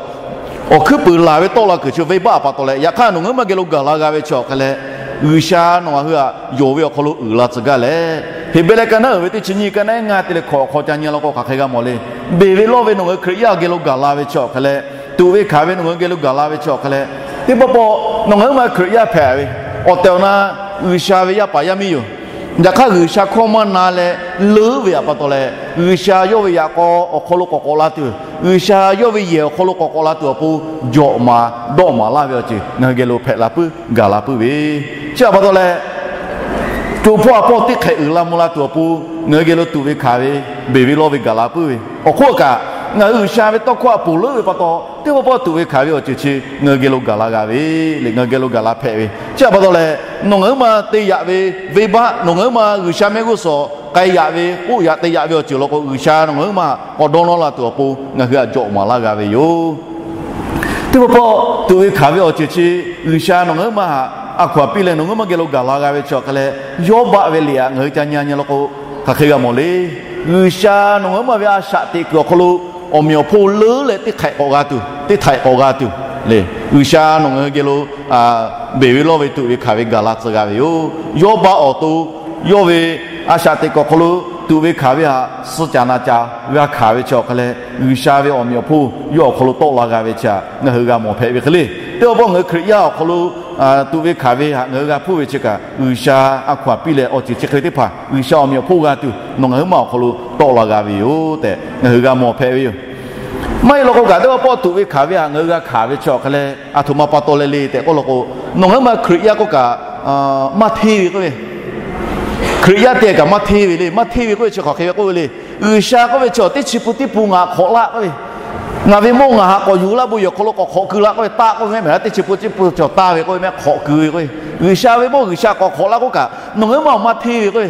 awˬ hkuiˉ puiˍ laˬ ve tawˆ la kuiˬ chi venˇbaˆ htaꞈ pa taw leh, yaꞈ hk'aˇ nawˬ ngaˬ hui ma geh lo gaˬ la g'a ve chi awˬ hk'e leh, G'uiˬsha nawˬ ngaˬ hui htaꞈ yonˍ ve awˬ hk'aw lo uiˍ la tcuh gaˇ leh, Heˍbrehˇ ka naˉ uiˍ ve teˇ chi nyiˇ ka naˉ ngaˇ te leh hk'awꞈ hk'aw ca nyi law k'o hk'aˬ hk'e g'a mawˬ le. Beˬ ve lawˇ ve nawˬ ngaˬ hui Hkriꞈ yaˇ geh lo gaˬ la ve chi awˬ hk'e leh, tuꞈ ve hkanˍ ve nawˬ ngaˬ hui geh lo gaˬ la ve chi awˬ hk'e leh, teˇ pawˆ pawˆ nawˬ ngaˬ hui ma Hkriꞈ yaˇ hpehꞈ ve, awˬ tehˬ awˬ na G'uiˬsha ve yaˇ paˍ yaˇ miˇ yoˬ. Yaꞈ hk'aˇ G'uiˬsha hkawˇ maˇ na leh leuˉ ve htaꞈ pa taw leh, G'uiˬsha yawˇ ve yaꞈ k'aw awˬ hk'aw lo k'awꞈ k'awꞈ la tuˬ, G'uiˬsha yawˇ ve yehˬ awˬ hk'aw lo k'awꞈ k'awꞈ la tuˬ awˬ pon jawꞈ maˍ dawˆ maˍ laˇ ve awˬ ceuˬ ngaˬ hui geh lo hpehꞈ la puiˉ gaˬ la puiˉ ve, chi htaꞈ pa taw leh, co hpawˇ a hpawˇ teˇ hk'ehꞈ uiˍ la mvuh la tuˬ awˬ pon ngaˬ hui geh lo tuꞈ ve hkanˍ ve, beˬ ve lawˇ ve gaˬ la puiˉ ve awˬ hk'oˆ kaꞈ, ngaˬ hui G'uiˬsha ve tawˇ hkawˇ htaꞈ ponˬ leuˉ ve pa taw, teˇ pawˆ pawˆ tuꞈ ve hkanˍ ve awˬ ceuˬ chi ngaˬ hui geh lo gaˬ la g'a ve le, ngaˬ hui geh lo gaˬ la hpehꞈ ve. Chi htaꞈ pa taw leh, nawˬ ngaˬ hui ma te yaꞈ ve venˇbaˆ, nawˬ ngaˬ hui ma G'uiˬsha mehˆ g'uˇ suhˍ k'ai yaꞈ ve, k'oˆ yaꞈ te yaꞈ ve awˬ ceuˬ law k'o, G'uiˬsha nawˬ ngaˬ hui ma k'awꞈ dawˇ nawˇ la tuˬ awˬ pon ngaˬ hui htaꞈ jawꞈ maˍ laˇ g'a ve yoˬ. Teˇ pawˆ pawˆ tuꞈ ve hkanˍ ve awˬ ceuˬ chi G'uiˬsha nawˬ ngaˬ hui ma htaꞈ a hkaw anˬ piˇ leh nawˬ ngaˬ hui ma geh lo gaˬ la g'a ve chi awˬ hk'e leh, Yawˇbaˆ ve liꞈ htaꞈ ngaˬ hui ca nyi nyi law k'o, hk'aˬ hk'e g'a mawˬ le. G'uiˬsha nawˬ ngaˬ hui ma ve a shaꞈ teꞈ kuiˬ awˬ hk'aw lo awˬ meꞈ awˬ hponˇ leuˉ leh teˇ hk'ehꞈ k'awꞈ g'a tuˬ, teˇ hk'ehꞈ k'awꞈ g'a tuˬ le. G'uiˬsha nawˬ ngaˬ hui geh lo beˬ ve lawˇ ve tuꞈ ve hkanˍ ve gaˬ la tcuh g'a ve yoˬ. Yawˇbaˆ awˬ to yawˇ ve a shaꞈ teꞈ kuiˬ awˬ hk'aw lo tuꞈ ve hkanˍ ve htaꞈ suh caˍ na caˍ g'a hkanˍ ve chi awˬ hk'e leh, G'uiˬsha ve awˬ meꞈ awˬ hponˇ yawˇ awˬ hk'aw lo tawˆ la g'a ve chi htaꞈ ngaˬ hui g'a mawˬ hpehꞈ ve hk'e le. Teˇ pawˆ pawˆ ngaˬ hui Hkriꞈ yaˇ awˬ hk'aw lo tuꞈ ve hkanˍ ve htaꞈ ngaˬ hui g'a hpuˇ ve chi kaꞈ, G'uiˬsha a hkaw anˬ piˇ leh awˬ ceuˬ chi hk'e ve teˇ hpaˍ G'uiˬsha awˬ meꞈ awˬ hponˇ g'a tuˬ nawˬ ngaˬ hui ma awˬ hk'aw lo tawˆ la g'a ve yoˬ tehꞈ ngaˬ hui g'a mawˬ hpehꞈ ve yoˬ. Maˇ heˆ law k'o kaꞈ, teˇ pawˆ pawˆ tuꞈ ve hkanˍ ve htaꞈ ngaˬ hui g'a hkanˍ ve chi awˬ hk'e leh, aˬ htoꞈ ma pa taw leh le tehꞈ k'oˆ law k'o, nawˬ ngaˬ hui ma Hkriꞈ yaˇ k'oˆ kaꞈ maˇ hteˇ ve k'oˆ ve, Hkriꞈ yaˇ te kaꞈ maˇ hteˇ ve le. Maˇ hteˇ ve k'oˆ ve chi hk'aˬ hk'e ve k'oˆ ve le. G'uiˬsha k'oˆ ve chi teˇ chi pun tiˉ pun ngaˬ htaꞈ hk'awꞈ laˇ k'oˆ ve, ngaˬ ve mawˇ ngaˬ htaꞈ k'awꞈ yuˬ laˇ bon yehˬ awˬ hk'aw lo k'awꞈ hk'awꞈ keu laˇ k'oˆ ve, taˆ k'oˆ ve mehˍ, teˇ chi pun tiˉ pun cawˬ taˇ ve k'oˆ ve mehˍ, hk'awꞈ keu ve k'oˆ ve. G'uiˬsha ve mawˇ G'uiˬsha k'awꞈ hk'awꞈ laˇ k'oˆ kaꞈ, nawˬ ngaˬ hui ma maˇ hteˇ ve k'oˆ ve,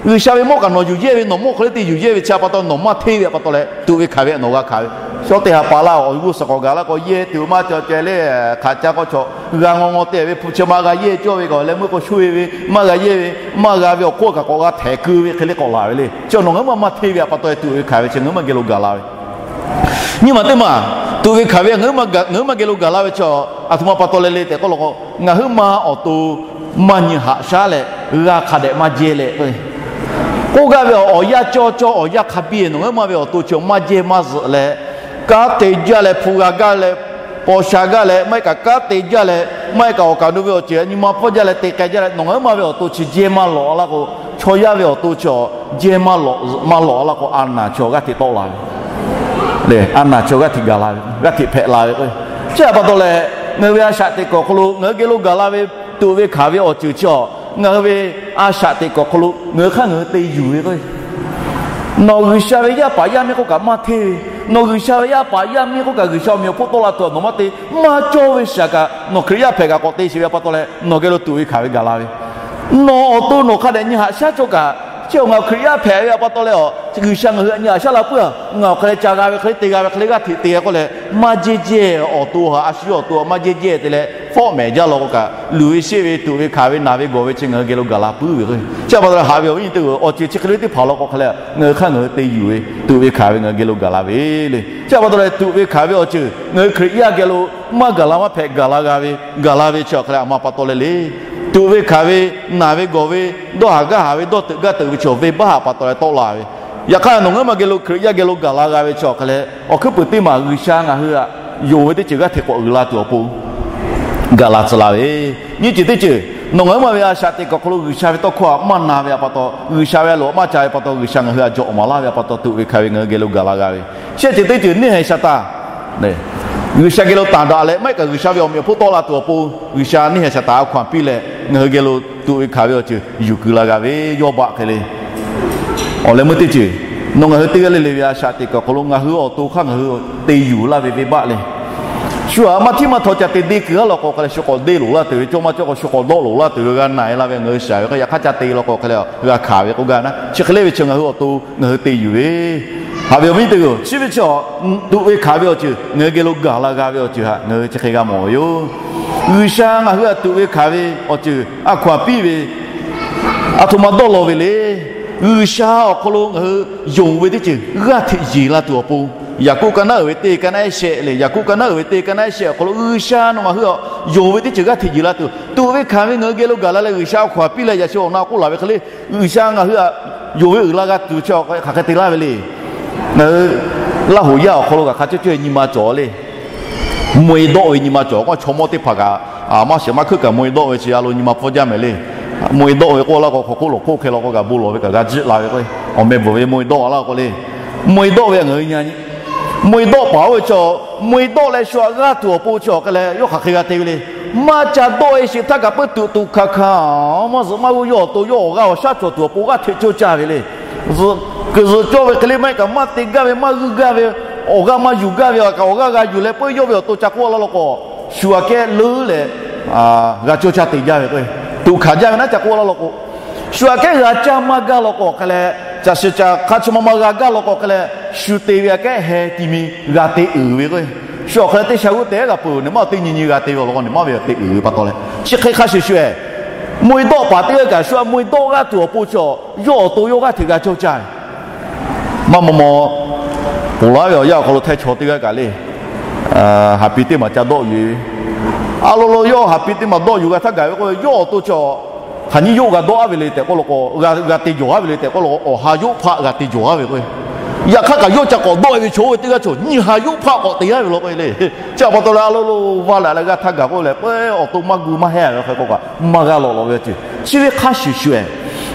G'uiˬsha ve mawˇ kaꞈ nawˬ yuˬ yehˇ ve, nawˬ mawˇ hk'e le te yuˬ yehˇ ve chi pa taw nawˬ maˇ hteˇ ve pa taw leh, tuꞈ ve hkanˍ ve htaꞈ nawˬ g'a hkanˍ ve. Shawˉ teˇ ha pa laˇ, awˬ g'uˇ suhˍ k'awꞈ gaˬ laˇ k'o, yehˇ tuˬ maˇ cawˬ ceh le. Hk'aˬ ca k'aw chaw g'a ngaw ngaw te ve hpu chi maˇ g'a yehˇ cawˇ ve kaꞈ leh meuˇ k'o sho e ve, maˇ g'a yehˇ ve, maˇ g'a ve awˬ hk'oˆ kaꞈ k'awꞈ g'a htehˍ keu ve hk'e le k'awꞈ laˬ ve le. Chi nawˬ ngaˬ hui ma maˇ hteˇ ve htaꞈ pa taw leh tuꞈ ve hkanˍ ve chi ngaˬ hui ma geh lo gaˬ la ve. Nyi ma teˇ maˬ, tuꞈ ve hkanˍ ve ngaˬ hui ma geh lo gaˬ la ve chi, aˬ htoꞈ ma pa taw leh le tehꞈ k'oˆ law k'o, ngaˬ hui ma awˬ to maˇ nyi haꞈ shaˉ leh g'a hk'a dehꞈ maˇ jehˇ leh k'oˆ gaˇ ve, awˬ yanˇ cawˇ cawˇ awˬ yanˇ hk'a biˇ nawˬ ngaˬ hui ma ve awˬ to chi maˇ jehˇ maˇ zuhꞈ leh, kanˉ te jaˇ leh hpu g'a gaˇ leh, paw sha gaˇ leh, maˇ heˆ kaꞈ kanˉ te jaˇ leh, maˇ heˆ kaꞈ awˬ kaˍ nu ve awˬ ceuˬ nyi ma hpawˇ jaˇ leh te k'ai jaˇ leh, nawˬ ngaˬ hui ma ve awˬ to chi jehˇ maˇ lawꞈ laˇ k'o, chaw yaˇ ve awˬ to chi jehˇ maˇ lawꞈ maˇ lawꞈ laˇ k'o, a naˬ chaw g'aˇ hteꞈ tawˆ la ve, a naˬ chaw g'aˇ hteꞈ gaˬ la ve, g'aˇ hteꞈ hpehꞈ la ve k'o, chi htaꞈ pa taw leh, ngaˬ hui ve a shaꞈ teꞈ kuiˬ awˬ hk'aw lo ngaˬ hui geh lo gaˬ la ve tuꞈ ve hkanˍ ve awˬ ceuˬ chi, ngaˬ hui ve a shaꞈ teꞈ kuiˬ awˬ hk'aw lo ngaˬ hui hk'aˇ ngaˬ hui te yuˬ ve k'o, nawˬ G'uiˬsha ve yaˇ paˍ yaˇ miˇ k'oˆ kaꞈ maˇ hteˇ ve, nawˬ G'uiˬsha ve yaˇ paˍ yaˇ miˇ k'oˆ kaꞈ G'uiˬsha awˬ meꞈ awˬ hponˇ tawˆ la tuˬ nawˬ maˇ te, maˇ cawˇ ve shaˍ kaꞈ nawˬ Hkriꞈ yaˇ hpehꞈ kaꞈ k'awꞈ te sheˍ ve pa taw leh nawˬ geh lo tuꞈ ve hkanˍ ve gaˬ la ve. Nawˬ awˬ to nawˬ hk'a dehꞈ nyi haꞈ shaˉ cawˇ kaꞈ, chi awˬ ngaˬ Hkriꞈ yaˇ hpehꞈ ve pa taw leh, G'uiˬsha ngaˬ hui htaꞈ nyi haꞈ shaˉ la puiˉ a, ngaˬ awˬ hk'a leh ca g'a ve hk'e le te g'a ve hk'e le g'aˇ hteꞈ te g'a k'oˆ leh, maˇ jehˇ jehˇ awˬ to htaꞈ a shu awˬ to maˇ jehˇ jehˇ te leh, fawˆ mehˍ jaˇ law k'o kaꞈ, luˬ ve sheˆ ve tuꞈ ve hkanˍ ve naˬ ve gawˬ ve chi ngaˬ hui geh lo gaˬ la puiˉ ve k'o. Chi pa taw leh haꞈ ve awˬ viˉ nyi teˇ g'aˇ, awˬ ceuˬ chi hk'e le teˇ hpaˍ law k'o hk'a leh ngaˬ hui hk'aˇ ngaˬ hui te yuˬ ve tuꞈ ve hkanˍ ve ngaˬ hui geh lo gaˬ la ve le. Chi pa taw leh tuꞈ ve hkanˍ ve awˬ ceuˬ ngaˬ hui Hkriꞈ yaˇ geh lo maˇ gaˬ la maˇ hpehꞈ, gaˬ la g'a ve, gaˬ la ve chi awˬ hk'a leh a ma pa taw leh le. Tuꞈ ve hkanˍ ve, naˬ ve gawˬ ve, dawˇ haˍ gaˇ haˍ ve, dawˇ teuꞈ gaˇ teuꞈ ve chi awˬ venˇbaˆ htaꞈ pa taw leh tawˆ la ve. Yaꞈ hk'aˇ nawˬ ngaˬ hui ma geh lo Hkriꞈ yaˇ geh lo gaˬ la g'a ve chi awˬ hk'a leh awˬ hkuiˉ puiˍ teˇ maˬ G'uiˬsha ngaˬ hui htaꞈ yonˍ ve teˇ ceuˬ g'aˇ hteꞈ k'awꞈ uiˍ la tuˬ awˬ pon gaˬ la tcuh la ve. Nyiˇ ceuˬ teˇ ceuˬ, nawˬ ngaˬ hui ma ve a shaꞈ teꞈ kuiˬ awˬ hk'aw lo G'uiˬsha ve tawˇ hkawˇ htaꞈ maˇ na ve htaꞈ pa taw, G'uiˬsha ve a loˍ maˇ ca ve pa taw G'uiˬsha ngaˬ hui htaꞈ jawꞈ maˍ laˇ ve htaꞈ pa taw tuꞈ ve hkanˍ ve ngaˬ hui geh lo gaˬ la g'a ve. Shehˆ ceuˬ teˇ ceuˬ neˇ haiˬ Saˍtanˍ G'uiˬsha geh lo tanˬ daꞈ leh maˇ heˆ kaꞈ G'uiˬsha ve awˬ meꞈ awˬ hponˇ tawˆ la tuˬ awˬ pon G'uiˬsha neˇ haiˬ Saˍtanˍ a hkaw-anˬ piˇ leh ngaˬ hui geh lo tuꞈ ve hkanˍ ve awˬ ceuˬ yuˬ kuiˬ la g'a ve yawˇ baˆ hk'e le. Awˬ leh meuˇ teˇ ceuˬ, nawˬ ngaˬ hui teˇ g'aˇ le le ve a shaꞈ teꞈ kuiˬ awˬ hk'aw lo ngaˬ hui awˬ to hk'aˇ ngaˬ hui te yuˬ laˇ ve venˇbaˆ le. Shu aꞈ maˇ htiˉ maˇ htaw ca te deˇ kuiˬ a law k'o hk'a leh shu k'awꞈ deˇ loˍ laˇ tuˬ ve, cawˇ maˇ cawˇ k'o shu k'awꞈ dawˆ loˍ laˇ tuˬ ve g'a na-e la ve ngaˬ hui shaˍ ve k'o, yaꞈ hk'aˇ ca te law k'o hk'a leh g'a hkanˍ ve k'oˆ gaˇ na. Chi hk'e le ve chi ngaˬ hui awˬ to ngaˬ hui te yuˬ ve. Haꞈ ve awˬ viˉ teˇ g'aˇ, chi ve chi tuꞈ ve hkanˍ ve awˬ ceuˬ ngaˬ hui geh lo gaˬ la g'a ve awˬ ceuˬ htaꞈ ngaˬ hui chi hk'e g'a mawˬ ve yoˬ. G'uiˬsha ngaˬ hui htaꞈ tuꞈ ve hkanˍ ve awˬ ceuˬ a hkaw-anˬ piˇ ve, a htoꞈ ma dawˇ law ve le. G'uiˬsha awˬ hk'aw lo ngaˬ hui yonˍ ve teˇ ceuˬ g'aˇ hteꞈ yeˬ la tuˬ awˬ pon, Yaˍkoˆ ka naˉ uiˍ ve teˇ ka naˉ ehˉ shehˆ le, Yaˍkoˆ ka naˉ uiˍ ve teˇ ka naˉ ehˉ shehˆ awˬ hk'aw lo G'uiˬsha nawˬ ngaˬ hui htaꞈ yonˍ ve teˇ ceuˬ g'aˇ hteꞈ yeˬ la tuˬ, tuꞈ ve hkanˍ ve ngaˬ hui geh lo gaˬ la leh G'uiˬsha a hkaw-anˬ piˇ leh yaꞈ shu awˬ na k'oˆ laˬ ve hk'e le, G'uiˬsha ngaˬ hui htaꞈ yonˍ ve uiˍ la g'a tuˬ chi hk'aˬ hk'e te laˇ ve le. Ngaˬ hui Laˇ hoꞈ yaˇ awˬ hk'aw lo kaꞈ hk'a cawˇ cawˇ ve nyi ma cawˬ le. Mvuhˇ-e dawˆ ve nyi ma cawˬ k'o, chaw mawˇ teˇ hpaˍ kaꞈ maˇ shehˍ maˇ hkuiˉ kaꞈ mvuhˇ-e dawˆ ve chi a lo nyi ma pfuhˇ jaˇ mehˍ le. Mvuhˇ-e dawˆ ve k'oˆ laˇ k'o, hk'aw hk'oˆ lo hk'oˆ hk'e law k'o kaꞈ bon lawˬ ve kaꞈ g'a jiˆ la ve k'o, awˬ meh bvuhˬ ve mvuhˇ-e dawˆ laˇ k'o le. Mvuhˇ-e dawˆ ve ngaˬ hui nyi, mvuhˇ-e dawˆ paˍ oˇ ve chaw, mvuhˇ-e dawˆ leh shu htaꞈ g'aˇ tuˬ awˬ pon chi awˬ hk'a leh yawˇ hk'aˬ hk'e g'a te ve le. Maˇ ca dawˆ-e sheˍ htaˇ kaꞈ peuˇ tuꞈ tuꞈ hkanˍ hkanˍ, maˇ zuhꞈ maˇ g'uˇ yawˇ awˬ to yawˇ awˬ g'aˇ awˬ shaˉ cawˬ tuˬ awˬ pon g'aˇ hteꞈ cawˇ caˇ ve le. Kuiˬ zuhꞈ cawˇ ve hk'e le maˇ heˆ kaꞈ maˇ te gaˇ ve, maˇ g'uˇ gaˇ ve, awˬ g'aˇ maˇ yuˬ gaˇ ve kaꞈ awˬ g'aˇ g'a yuˬ leh peuˇ yawˇ ve awˬ to ca k'oˆ laˇ law k'o, shu aꞈ kehˉ leuˉ leh g'a cawˇ caˇ te jaˇ ve k'o, tuꞈ hkanˍ jaˇ ve naˉ ca k'oˆ laˇ law k'o, shu aꞈ kehˉ g'a caˇ maˇ gaˇ law k'o hk'a leh, caꞈ shiˍ caꞈ hk'a chi ma ma g'a gaˇ law k'o hk'a leh, shu te ve aꞈ kehˉ heh ti mi g'a te uiˍ ve k'o, shu awˬ hk'a leh teˇ sha g'uˇ te g'a peuˬ, nawˬ maˇ teˇ nyi nyi g'a te ve awˬ lawn k'o, nawˬ maˇ ve te uiˍ ve pa taw leh chi hk'e hk'a shuˍ shuˍ-eh, mvuhˇ-e dawˆ paˍ teˇ g'aˇ kaꞈ shu aꞈ mvuhˇ-e dawˆ g'aˇ tuˬ awˬ pon chi yawˇ awˬ to yawˇ g'aˇ hteꞈ g'a cawˇ caˇ ve maˇ maw maw, ponˬ laˬ ve awˬ yanˇ awˬ hk'aw lo htaiˇ chaw teˇ g'aˇ kaꞈ le, haˍ pi teˇ maˬ ca dawˆ yuˬ ve, a lo lo yawˇ haˍ pi teˇ maˬ dawˆ yuˬ g'a htaˇ gaˬ ve k'o, yawˇ awˬ to chi hk'aˬ nyiˇ yawˇ g'a dawˆ-a ve le tehꞈ k'oˆ law k'o, g'a te jawˬ-a ve le tehꞈ k'oˆ law k'o, awˬ ha yawˇ hpaˆ g'a te jawˬ-a ve k'o, yaꞈ hk'aˇ kaꞈ yawˇ ca k'awꞈ dawˆ-e ve chaw oˇ ve teˇ g'aˇ chaw nyiˇ ha yawˇ hpaˆ k'awꞈ te-a ve law k'o le. Chi pa taw leh a lo lo va leh leh g'aˇ htaˇ gaˬ k'oˆ leh peuˬ awˬ to maˇ gu maˇ hehˉ ve hk'e k'o kaꞈ maˇ g'a lawꞈ lawꞈ ve awˬ ceuˬ chi ve hk'a shuˍ shuˍ-eh,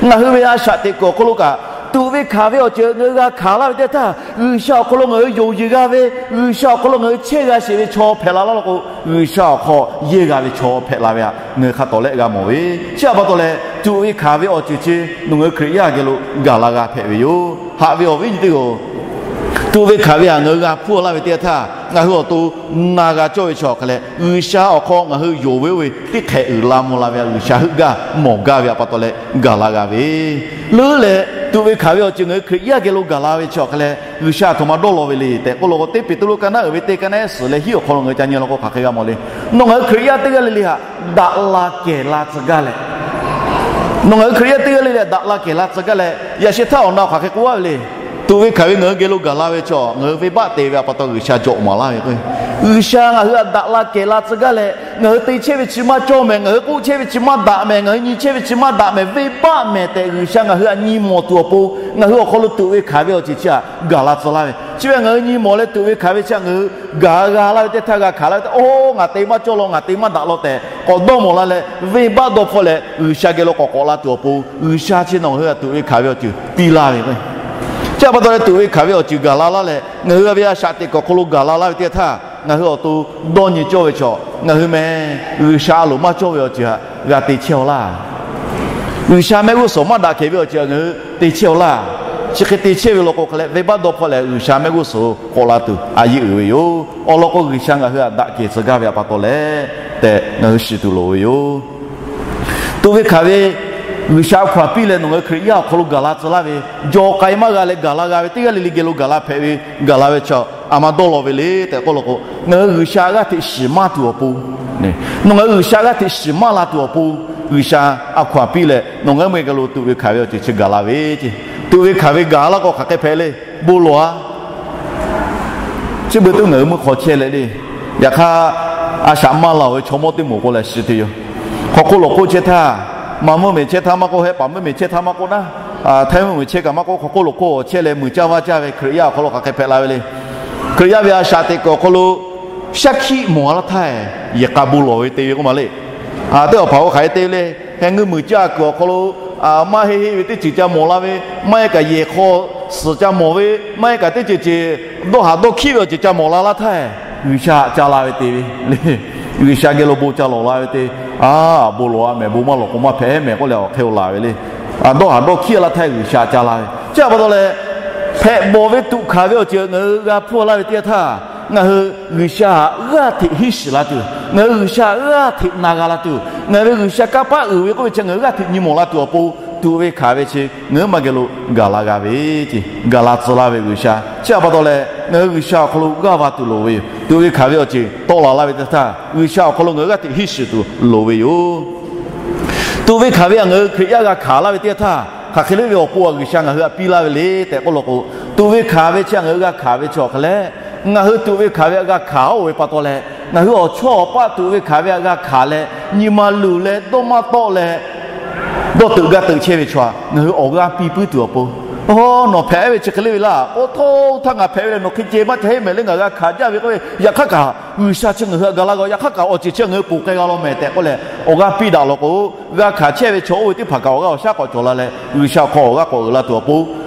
ngaˬ hui ve a shaꞈ teꞈ kuiˬ awˬ hk'aw lo kaꞈ tuꞈ ve hkanˍ ve awˬ ceuˬ ngaˬ hui g'a hkanˍ laˇ ve teˇ htaˇ, G'uiˬsha awˬ hk'aw lo ngaˬ hui yonˍ yeˬ g'a ve, G'uiˬsha awˬ hk'aw lo ngaˬ hui chehˇ g'a sheˍ ve chaw hpehꞈ la laˇ law k'o, G'uiˬsha awˬ hk'aw yehˇ g'a ve chaw hpehꞈ la ve htaꞈ ngaˬ hui hk'a tawˍ lehˆ g'a mawˬ ve. Chi pa taw leh tuꞈ ve hkanˍ ve awˬ ceuˬ chi nawˬ ngaˬ hui Hkriꞈ yaˇ geh lo gaˬ la g'a hpehꞈ ve yoˬ. Haꞈ ve awˬ viˉ nyi teˇ g'aˇ-oˬ, tuꞈ ve hkanˍ ve htaꞈ ngaˬ hui g'a hpuˇ laˇ ve teˇ htaˇ, ngaˬ hui awˬ to na g'a cawˇ ve chi awˬ hk'a leh, G'uiˬsha awˬ hk'aw ngaˬ hui yonˍ ve oˇ ve teˇ hk'ehꞈ uiˍ la mvuh la ve htaꞈ G'uiˬsha heuˆ gaˇ mawˬ gaˇ ve pa taw leh gaˬ la g'a ve. Leuˉ leh tuꞈ ve hkanˍ ve awˬ ceuˬ ngaˬ hui Hkriꞈ yaˇ geh lo gaˬ la ve chi awˬ hk'a leh, G'uiˬsha a htoꞈ ma dawˇ law ve le tehꞈ k'oˆ law k'o, teˇ Peˍtruˆ ka naˉ uiˍ ve teˇ ka naˉ ehˉ suhˍ leh hiˉ awˬ hk'aw lo ngaˬ hui ca nyi law k'o hk'aˬ hk'e g'a mawˬ le. Nawˬ ngaˬ hui Hkriꞈ yaˇ teˇ g'aˇ le le htaꞈ daꞈ la kehˬ la tcuh gaˇ leh, nawˬ ngaˬ hui Hkriꞈ yaˇ teˇ g'aˇ le le htaꞈ daꞈ la kehˬ la tcuh gaˇ leh, yaꞈ sheh htaˇ awˬ na hk'aˬ hk'e k'oˆ-a ve le. Tuꞈ ve hkanˍ ve ngaˬ hui geh lo gaˬ la ve chi ngaˬ hui venˇbaˆ te ve pa taw G'uiˬsha jawꞈ maˍ laˇ ve k'o, G'uiˬsha ngaˬ hui htaꞈ daꞈ la kehˬ la tcuh gaˇ leh, ngaˬ hui te chehˇ ve chi maˇ cawˇ mehˍ, ngaˬ hui k'oˆ chehˇ ve chi maˇ daꞈ mehˍ, ngaˬ hui nyi chehˇ ve chi maˇ daꞈ mehˍ, venˇbaˆ mehˍ tehꞈ G'uiˬsha ngaˬ hui htaꞈ nyi mawˬ tuˬ awˬ pon ngaˬ hui awˬ hk'aw lo tuꞈ ve hkanˍ ve awˬ ceuˬ chi htaꞈ gaˬ la tcuh laˇ ve. Chi ve ngaˬ hui nyi mawˬ leh tuꞈ ve hkanˍ ve chi htaꞈ ngaˬ hui gaˬ g'a laˇ ve teˇ htaˇ g'a hkanˍ laˇ ve teˇ, oˇ ngaˬ te maˇ cawˇ law, ngaˬ te maˇ daꞈ law tehꞈ k'awꞈ dawˇ mawˬ la leh, venˇbaˆ dawˇ hpfuhˇ leh G'uiˬsha geh lo k'awꞈ k'awꞈ la tuˬ awˬ pon G'uiˬsha chi nawˬ ngaˬ hui htaꞈ tuꞈ ve hkanˍ ve awˬ ceuˬ piˇ laˇ ve k'o, chi pa taw leh tuꞈ ve hkanˍ ve awˬ ceuˬ gaˬ la laˇ leh ngaˬ hui ve a shaꞈ teꞈ kuiˬ awˬ hk'aw lo gaˬ la laˇ ve teˇ htaˇ, ngaˬ hui awˬ to dawˇ nyi cawˇ ve chaw ngaˬ hui mehˍ, G'uiˬsha a loˍ maˇ cawˇ ve awˬ ceuˬ htaꞈ g'a te chehˇ-aw laˇ. G'uiˬsha mehˆ g'uˇ suhˍ maˇ daꞈ kehˬ ve awˬ ceuˬ htaꞈ ngaˬ hui te chehˇ-aw laˇ. Chi hk'e te chehˇ ve law k'o hk'a leh, venˇbaˆ dawˇ hpfuhˇ leh G'uiˬsha mehˆ g'uˇ suhˍ k'awꞈ la tuˬ a yeˇ uiˍ ve yoˬ. Awˬ lawn k'o, G'uiˬsha ngaˬ hui htaꞈ daꞈ kehˬ tcuh gaˇ ve pa taw leh tehꞈ ngaˬ hui shiˍ tuˬ loˍ ve yoˬ. Tuꞈ ve hkanˍ ve G'uiˬsha a hkaw-anˬ piˇ leh nawˬ ngaˬ hui Hkriꞈ yaˇ awˬ hk'aw lo gaˬ la tcuh laˇ ve, jaw k'ai maˇ g'a leh gaˬ la g'a ve, teˇ g'aˇ le le geh lo gaˬ la hpehꞈ ve, gaˬ la ve chi a ma dawˇ law ve le tehꞈ k'oˆ law k'o, Ngaˬ hui G'uiˬsha g'aˇ hteꞈ shiˍ maˇ tuˬ awˬ pon, nawˬ ngaˬ hui G'uiˬsha g'aˇ hteꞈ shiˍ maˇ la tuˬ awˬ pon, G'uiˬsha a hkaw-anˬ piˇ leh nawˬ ngaˬ hui maˇ geh lo tuꞈ ve hkanˍ ve awˬ ceuˬ chi gaˬ la ve ce. Tuꞈ ve hkanˍ ve gaˬ laˇ k'o hk'aˬ hk'e hpehꞈ le, bon lawˬ-a. Chi beuꞈ tuˉ ngaˬ hui meuˇ hk'aw chehˇ leh le. Yaꞈ hk'aˇ, a shaꞈ maˇ la-oˬ ve chaw mawˇ teˇ moˍ k'o leh shiˍ te yoˬ. Hk'aw hk'oˆ lawˬ hk'oˆ chehˇ htaˇ, Manˍ mvuhˇmiˬ chehˇ htaˇ maˇ k'oˆ, Hehˆ paˍ mvuhˇmiˬ chehˇ htaˇ maˇ k'oˆ naˉ, Htaiˇ mvuhˇmiˬ chehˇ kaꞈ maˇ k'oˆ, hk'aw hk'oˆ lawˬ hk'oˆ chehˇ leh muiˬ caˇ vaˇ caˇ ve Hkriꞈ yaˇ awˬ hk'aw lo hk'aˬ hk'e hpehꞈ la ve le. Hkriꞈ yaˇ ve a shaꞈ teꞈ kuiˬ awˬ hk'aw lo shaˉ hkiˆ mawˬ laˇ htaˇ, yehˬ k'a bon lawˬ ve te ve k'oˆ ma le. Teˇ awˬ hpaˍ k'o hk'aˬ hk'e te ve le. Heh ngeuˇ muiˬ caˇ kuiˬ awˬ hk'aw lo maˇ heˆ heˆ ve teˇ ceuˬ ca mawˬ la ve, maˇ heˆ kaꞈ yehˬ hk'aw suhˍ ca mawˬ ve, maˇ heˆ kaꞈ teˇ ceuˬ ceuˬ dawˇ haˍ dawˇ hkiˆ ve awˬ ceuˬ ca mawˬ la laˇ htaˇ, G'uiˬsha ca la ve te ve le. G'uiˬsha geh lo bon ca lawˬ la ve te, a, bon lawˬ-a mehˍ, bon maˇ lawˬ k'o maˇ hpehꞈ mehˍ k'oˆ leh awˬ hk'e-o laˬ ve le. Dawˇ haˍ dawˇ hkiˆ laˇ htaˇ G'uiˬsha ca la ve. Chi pa taw leh, hpehꞈ bawˬ ve tuꞈ hkanˍ ve awˬ ceuˬ ngaˬ hui g'a hpfuhˇ laˇ ve teˇ yanˇ htaˇ, ngaˬ hui G'uiˬsha g'aˇ hteꞈ hiˉ shiˍ la tuˬ, ngaˬ hui G'uiˬsha g'aˇ hteꞈ na g'a la tuˬ, ngaˬ hui ve G'uiˬsha kanˇ paˆ uiˍ ve k'oˆ ve chi ngaˬ hui g'aˇ hteꞈ nyi mawˬ la tuˬ awˬ pon, tuꞈ ve hkanˍ ve chi ngaˬ hui maˇ geh lo gaˬ la g'a ve ce. Gaˬ la tcuh laˇ ve G'uiˬsha. Chi pa taw leh ngaˬ hui G'uiˬsha awˬ hk'aw lo g'aˇ va tuˬ loˍ ve yoˬ. Tuꞈ ve hkanˍ ve awˬ ceuˬ tawˆ la laˇ ve teˇ htaˇ, G'uiˬsha awˬ hk'aw lo ngaˬ hui g'aˇ hteꞈ hiˉ shiˍ tuˬ loˍ ve yoˬ. Tuꞈ ve hkanˍ ve htaꞈ ngaˬ hui Hkriꞈ yaˇ g'a hkanˍ laˇ ve teˇ yanˇ htaˇ, hk'aˬ hk'e le ve awˬ pon htaꞈ G'uiˬsha ngaˬ hui htaꞈ piˇ laˇ ve le tehꞈ k'oˆ law k'o, tuꞈ ve hkanˍ ve chi htaꞈ ngaˬ hui g'a hkanˍ ve chi awˬ hk'aˬ leh, ngaˬ hui tuꞈ ve hkanˍ ve htaꞈ g'a hkanˍ-oˬ ve pa taw leh, ngaˬ hui awˬ chawˇ awˬ paˆ tuꞈ ve hkanˍ ve htaꞈ g'a hkanˍ leh, nyi ma luˬ leh dawˇ maˇ tawˆ leh, dawˇ teuꞈ gaˇ teuꞈ chehˇ ve chaw htaꞈ ngaˬ hui awˬ g'aˇ piˇ puiˉ tuˬ awˬ pon, nawˬ hpehꞈ ve chi hk'e le ve laˇ. Oˇ htaˇ ngaˬ hpehꞈ ve lehˬ nawˬ hk'e ceh maˇ ca heˆ mehˍ le, ngaˬ g'a hkanˍ jaˇ ve k'oˆ ve, yaꞈ hk'aˇ kaꞈ G'uiˬsha chi ngaˬ hui htaꞈ gaˬ la g'a, yaꞈ hk'aˇ kaꞈ awˬ ceuˬ chi ngaˬ hui ponˬ k'ai g'a law mehˍ tehꞈ k'oˆ leh awˬ g'aˇ piˇ daꞈ law k'o, g'a hkanˍ chehˇ ve chaw oˇ ve teˇ hpaˍ kaꞈ awˬ g'aˇ awˬ shaˉ k'awꞈ cawˬ la leh G'uiˬsha awˬ hk'aw awˬ g'aˇ k'awꞈ uiˍ la tuˬ awˬ pon,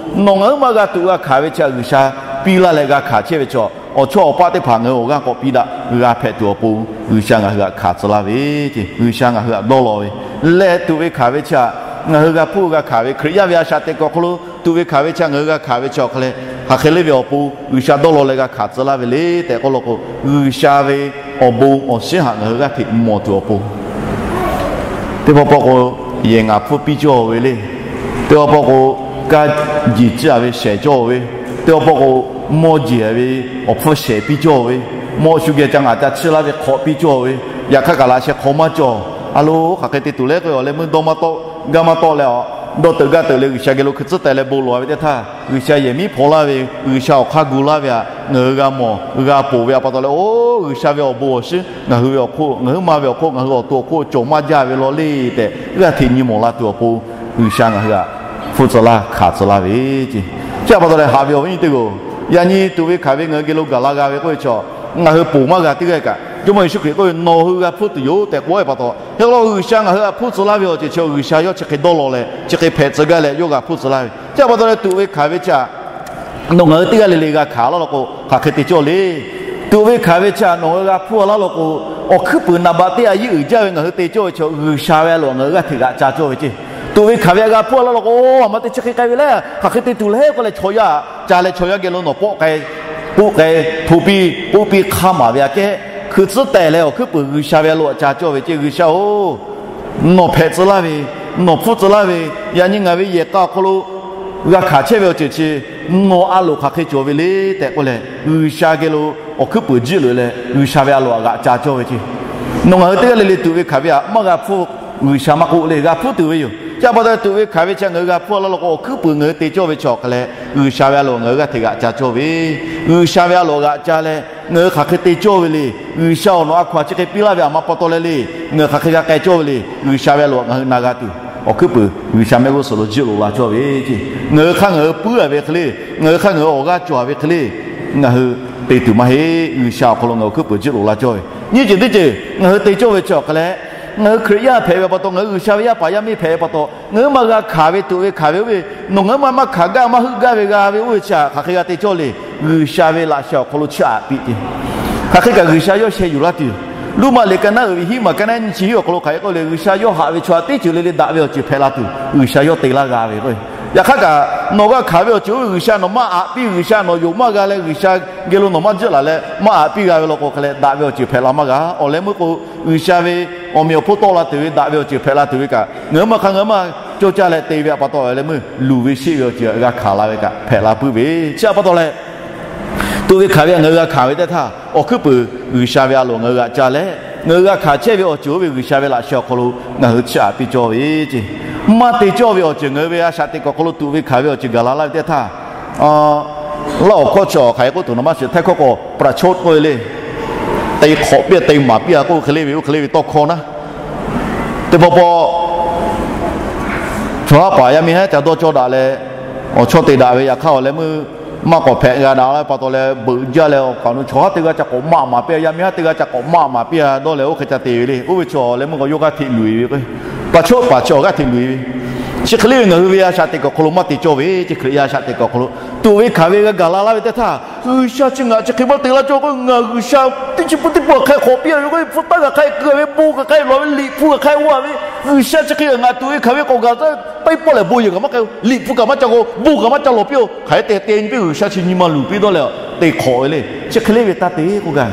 nawˬ ngaˬ hui maˇ g'a tuꞈ g'a hkanˍ ve chi htaꞈ G'uiˬsha piˇ laˇ leh g'a hkanˍ chehˇ ve chaw, awˬ chawˇ awˬ paˆ teˇ hpaˍ ngaˬ hui awˬ g'aˇ k'awꞈ piˇ daꞈ g'a hpehꞈ tuˬ awˬ pon, G'uiˬsha ngaˬ hui htaꞈ hkanˍ tcuh laˇ ve ce. G'uiˬsha ngaˬ hui htaꞈ dawˇ law ve lehˬ, tuꞈ ve hkanˍ ve chi htaꞈ ngaˬ hui g'a hpuˇ g'a hkanˍ ve, Hkriꞈ yaˇ ve a shaꞈ teꞈ kuiˬ awˬ hk'aw lo tuꞈ ve hkanˍ ve chi htaꞈ ngaˬ hui g'a hkanˍ ve chi awˬ hk'aˬ leh, hk'aˬ hk'e le ve awˬ pon G'uiˬsha dawˇ law leh g'a hkanˍ tcuh laˇ ve le tehꞈ k'oˆ law k'o, G'uiˬsha ve awˬ bon awˬ shinˉ htaꞈ ngaˬ hui g'aˇ hteꞈ mawˬ tuˬ awˬ pon, teˇ pawˆ pawˆ k'o yehˬ ngaˬ hpfuhˇ piˇ cawˇ ve le. Teˇ pawˆ pawˆ k'o kaˇ jeˬ ciˇ a ve shehˍ cawˇ ve. Teˇ pawˆ pawˆ k'o mawˇ jeˬ ve awˬ hpfuhˇ shehˍ piˇ cawˇ ve. Mawˇ shu geh ca ngaˬ ca chiˇ laˇ ve hk'awꞈ piˇ cawˇ ve. Yaꞈ hk'aˇ kaꞈ laꞈ sheh hk'aw maˇ cawˬ. A lo, hk'aˬ hk'e te tuˬ le k'o, awˬ leh meuˇ dawˇ maˇ tawˆ, gaˇ maˇ tawˆ leh, dawˇ teuꞈ gaˇ teuꞈ leh G'uiˬsha geh lo hkui tcuhˉ teh leh bon lawˬ ve teˇ htaˇ, G'uiˬsha yehˬ miˉ hpaw laˇ ve, G'uiˬsha awˬ hk'aˇ gu laˇ ve htaꞈ ngaˬ hui g'a mawˬ g'a ponˬ ve pa taw leh, oˇ G'uiˬsha ve awˬ bon awˬ shinˉ ngaˬ hui ve awˬ hk'oˆ, ngaˬ huiˉ ma ve awˬ hk'oˆ, ngaˬ hui awˬ to awˬ hk'oˆ cawˬ maˇ jaˇ ve law le tehꞈ g'aˇ hteꞈ nyi mawˬ la tuˬ awˬ pon, G'uiˬsha ngaˬ hui htaꞈ hpfuhˇ tcuh laˇ hkanˍ tcuh laˇ ve ce. Chi pa taw leh haꞈ ve awˬ viˉ nyi teˇ g'aˇ-oˬ, yaꞈ nyi tuꞈ ve hkanˍ ve ngaˬ hui geh lo gaˬ la g'a ve k'oˆ ve chi, ngaˬ hui ponˬ maˇ g'a teˇ g'aˇ kaꞈ, Jawˇmawˇ Yeˍsuˆ Hkriꞈ k'oˆ ve, Nawˬ hui g'a hpfuhˇ tuˬ yoˬ tehꞈ k'oˆ ve pa taw, hk'e k'o G'uiˬsha ngaˬ hui htaꞈ hpfuhˇ tcuh laˇ ve awˬ ceuˬ chi G'uiˬsha yawˇ chi hk'e dawˇ law leh chi hk'e hpehꞈ tcuh gaˇ leh yawˇ g'a hpfuhˇ tcuh laˇ ve. Chi pa taw leh tuꞈ ve hkanˍ ve chi htaꞈ nawˬ ngaˬ hui teˇ g'aˇ le le g'a hkanˍ laˇ law k'o, hk'aˬ hk'e te cawˇ le. Tuꞈ ve hkanˍ ve chi htaꞈ nawˬ ngaˬ hui g'a hpfuhˇ laˇ law k'o, awˬ hkuiˉ puiˍ naˍ baꞈ teˇ a yiˉ uiˍ jaˇ ve ngaˬ hui te cawˇ ve chi G'uiˬsha ve a loꞈ ngaˬ hui g'aˇ hteꞈ g'aꞈ ca cawˇ ve ce. Tuꞈ ve hkanˍ ve htaꞈ g'a hpfuhˇ laˇ law k'o, a ma te chi hk'e k'ai ve le, hk'aˬ hk'e te tuˬ le k'oˆ leh chaw yaˇ ca leh chaw yaˇ geh lo nawˬ pawˆ k'ai, k'oˆ k'ai, hpu piˇ, k'oˆ piˇ hk'aˇ maˍ ve aꞈ kehˉ hkui tcuhˉ teh leh awˬ hkuiˉ puiˍ G'uiˬsha ve a loꞈ aꞈ ca cawˇ ve ce. G'uiˬsha-oˬ, nawˬ hpehꞈ tcuh laˇ ve, nawˬ hpfuhˇ tcuh laˇ ve, yaꞈ nyi ngaˬ ve yehˬ k'a awˬ hk'aw lo g'a hkanˍ chehˇ ve awˬ ceuˬ chi nawˬ a loꞈ hk'aˬ hk'e cawˬ ve le tehꞈ k'oˆ leh, G'uiˬsha geh lo awˬ hkuiˉ puiˍ jiˆ loꞈ leh G'uiˬsha ve a loꞈ aꞈ g'aꞈ ca cawˇ ve ce. Nawˬ ngaˬ hui teˇ g'aˇ le le tuꞈ ve hkanˍ ve htaꞈ maˇ g'a hpfuhˇ, G'uiˬsha maˇ k'oˆ le, g'a hpfuhˇ tuˬ ve yoˬ. Chi pa taw leh tuꞈ ve hkanˍ ve chi ngaˬ hui g'a hpfuhˇ laˇ law k'o, awˬ hkuiˉ puiˍ ngaˬ hui te cawˇ ve chi awˬ hk'a leh G'uiˬsha ve a loꞈ ngaˬ hui g'aˇ hteꞈ g'aꞈ ca cawˇ ve, G'uiˬsha ve a loꞈ g'aꞈ ca leh ngaˬ hui hk'aˬ hk'e te cawˇ ve le. G'uiˬsha awˬ nawˬ a hkaw-anˬ chi hk'e piˇ laˇ ve a ma pa taw leh le, ngaˬ hui hk'aˬ hk'e g'a k'ai cawˇ ve le. G'uiˬsha ve a loꞈ ngaˬ hui na g'a tuˬ, awˬ hkuiˉ puiˍ G'uiˬsha mehˆ g'uˇ suhˍ lo jiˆ loꞈ la cawˇ ve ce. Ngaˬ hui hk'aˇ ngaˬ hui puiˉ-a ve hk'e le, ngaˬ hui hk'aˇ ngaˬ hui awˬ g'aˇ cawˬ-a ve hk'e le, ngaˬ hui te tuˬ maˇ heˆ. G'uiˬsha awˬ hk'aw lo ngaˬ hui awˬ hkuiˉ puiˍ jiˆ loꞈ la cawˇ ve, nyiˇ ceuˬ teˇ ceuˬ ngaˬ hui te cawˇ ve chi awˬ hk'a leh, ngaˬ hui Hkriꞈ yaˇ hpehꞈ ve pa taw, ngaˬ hui G'uiˬsha ve yaˇ paˍ yaˇ miˇ hpehꞈ ve pa taw, ngaˬ hui maˇ g'a hkanˍ ve tuꞈ ve hkanˍ ve oˇ ve, nawˬ ngaˬ hui maˇ maˇ hkanˍ gaˇ maˇ heuˆ gaˇ ve g'a ve oˇ ve chi htaꞈ hk'aˬ hk'e g'a te cawˇ le. G'uiˬsha ve laꞈ sheh awˬ hk'aw lo chiˇ aꞈ piˇ ce. Hk'aˬ hk'e kaꞈ G'uiˬsha yawˇ sheh yuˬ laˇ tuˬ, Luˇmaꞈ liꞈ ka naˉ uiˍ ve hiˉ maˬ ka naˉ nyiˇ chi hiˉ awˬ hk'aw lo hk'aˬ hk'e k'oˆ le, G'uiˬsha yawˇ haꞈ ve chaw htaꞈ teˇ ceuˬ le le daꞈ ve awˬ ceuˬ hpehꞈ la tuˬ G'uiˬsha yawˇ te laˇ g'a ve k'o, yaꞈ hk'aˇ kaꞈ nawˬ g'a hkanˍ ve awˬ ceuˬ oˇ ve G'uiˬsha nawˬ maˇ aꞈ piˇ, G'uiˬsha nawˬ yonˍ maˇ g'a leh G'uiˬsha geh lo nawˬ maˇ jiˆ laˬ leh maˇ aꞈ piˇ g'a ve law k'o, hk'aˬ lehˬ daꞈ ve awˬ ceuˬ hpehꞈ la maˇ g'a. Awˬ leh meuˇ k'o, G'uiˬsha ve awˬ meꞈ awˬ hponˇ tawˆ la tuˬ ve daꞈ ve awˬ ceuˬ hpehꞈ la tuˬ ve kaꞈ, ngaˬ hui maˇ hk'aˇ ngaˬ hui maˇ cawˇ caˇ leh te ve pa taw, awˬ leh meuˇ luˬ ve sheˆ ve awˬ ceuˬ g'a hkanˍ la ve kaꞈ hpehꞈ la puiˉ ve chi pa taw leh, Tuꞈ ve hkanˍ ve htaꞈ ngaˬ hui g'a hkanˍ ve teˇ htaˇ, awˬ hkuiˉ puiˍ G'uiˬsha ve a loˍ ngaˬ hui g'aꞈ ca leh, ngaˬ hui g'a hkanˍ chehˇ ve awˬ ceuˬ oˇ ve G'uiˬsha ve laꞈ sheh awˬ hk'aw lo ngaˬ hui chiˇ aꞈ piˇ cawˇ ve ceˇ. Maˇ te cawˇ ve awˬ ceuˬ ngaˬ hui ve a shaꞈ teꞈ kuiˬ awˬ hk'aw lo tuꞈ ve hkanˍ ve awˬ ceuˬ gaˬ la laˇ ve teˇ htaˇ, Laˇ awˬ hkawˇ chi awˬ hk'aˬ hk'e k'oˆ tuˬ na maˇ shiˍ, htaiˇ hkawˇ k'awꞈ ประชด k'oˆ ve le. Te hk'awꞈ piˇ-a te maˍ piˇ-a k'oˆ ve hk'e le ve, oˇ hk'e le ve tawˇ hkawˇ naˉ, teˇ pawˆ pawˆ chaw haˉ paˍ yaˇ miˇ haˉ ca dawˇ cawˇ daꞈ leh, awˬ chawˇ te daꞈ ve yaꞈ hk'aˇ awˬ leh meuˇ maˇ k'awꞈ hpehꞈ g'a daꞈ la ve pa taw leh, beuꞈ jaˇ leh awˬ kaꞈ nu chaw haˉ teˇ g'aˇ ca k'awꞈ maˆ maˍ piˇ-a, yaˇ miˇ haˉ teˇ g'aˇ ca k'awꞈ maˆ maˍ piˇ-a dawˇ leh, oˇ hk'e ca te ve le. Oˇ ve chaw awˬ leh meuˇ k'awꞈ yawˇ g'aˇ hteꞈ luˬ-e ve k'o, ประชด paˍ chi awˬ g'aˇ hteꞈ luˬ-e ve. Chi hk'e le ve ngaˬ hui ve a shaꞈ teꞈ kuiˬ awˬ hk'aw lo maˇ te cawˇ ve ceˇ. Hkriꞈ yaˇ a shaꞈ teꞈ kuiˬ awˬ hk'aw lo tuꞈ ve hkanˍ ve g'a gaˬ la laˇ ve teˇ htaˇ, G'uiˬsha chi ngaˬ chi hk'e maˇ te laˇ cawˇ k'o, ngaˬ G'uiˬsha teˇ chi pun teˇ pun hk'aˇ hk'awꞈ piˇ-a ve k'o, hpu taˇ g'a hk'aˇ keu-a ve, bon g'a hk'aˇ lawˬ ve, liꞈ hpu g'a hk'aˇ g'a ve, G'uiˬsha chi hk'e ngaˬ tuꞈ ve hkanˍ ve k'awꞈ gaˬ taˇ, teˇ pawˆ lehˬ bon yehˬ kaꞈ maˇ k'ai, liꞈ hpu kaꞈ maˇ ca g'aw, bon kaꞈ maˇ ca lawˬ piˇ-oˬ. Hk'aˬ hk'e te te nyi piˇ G'uiˬsha chi nyi ma luˬ piˇ dawˇ leh te hk'awꞈ ve le. Chi hk'e le ve taˇ te k'oˆ gaˇ.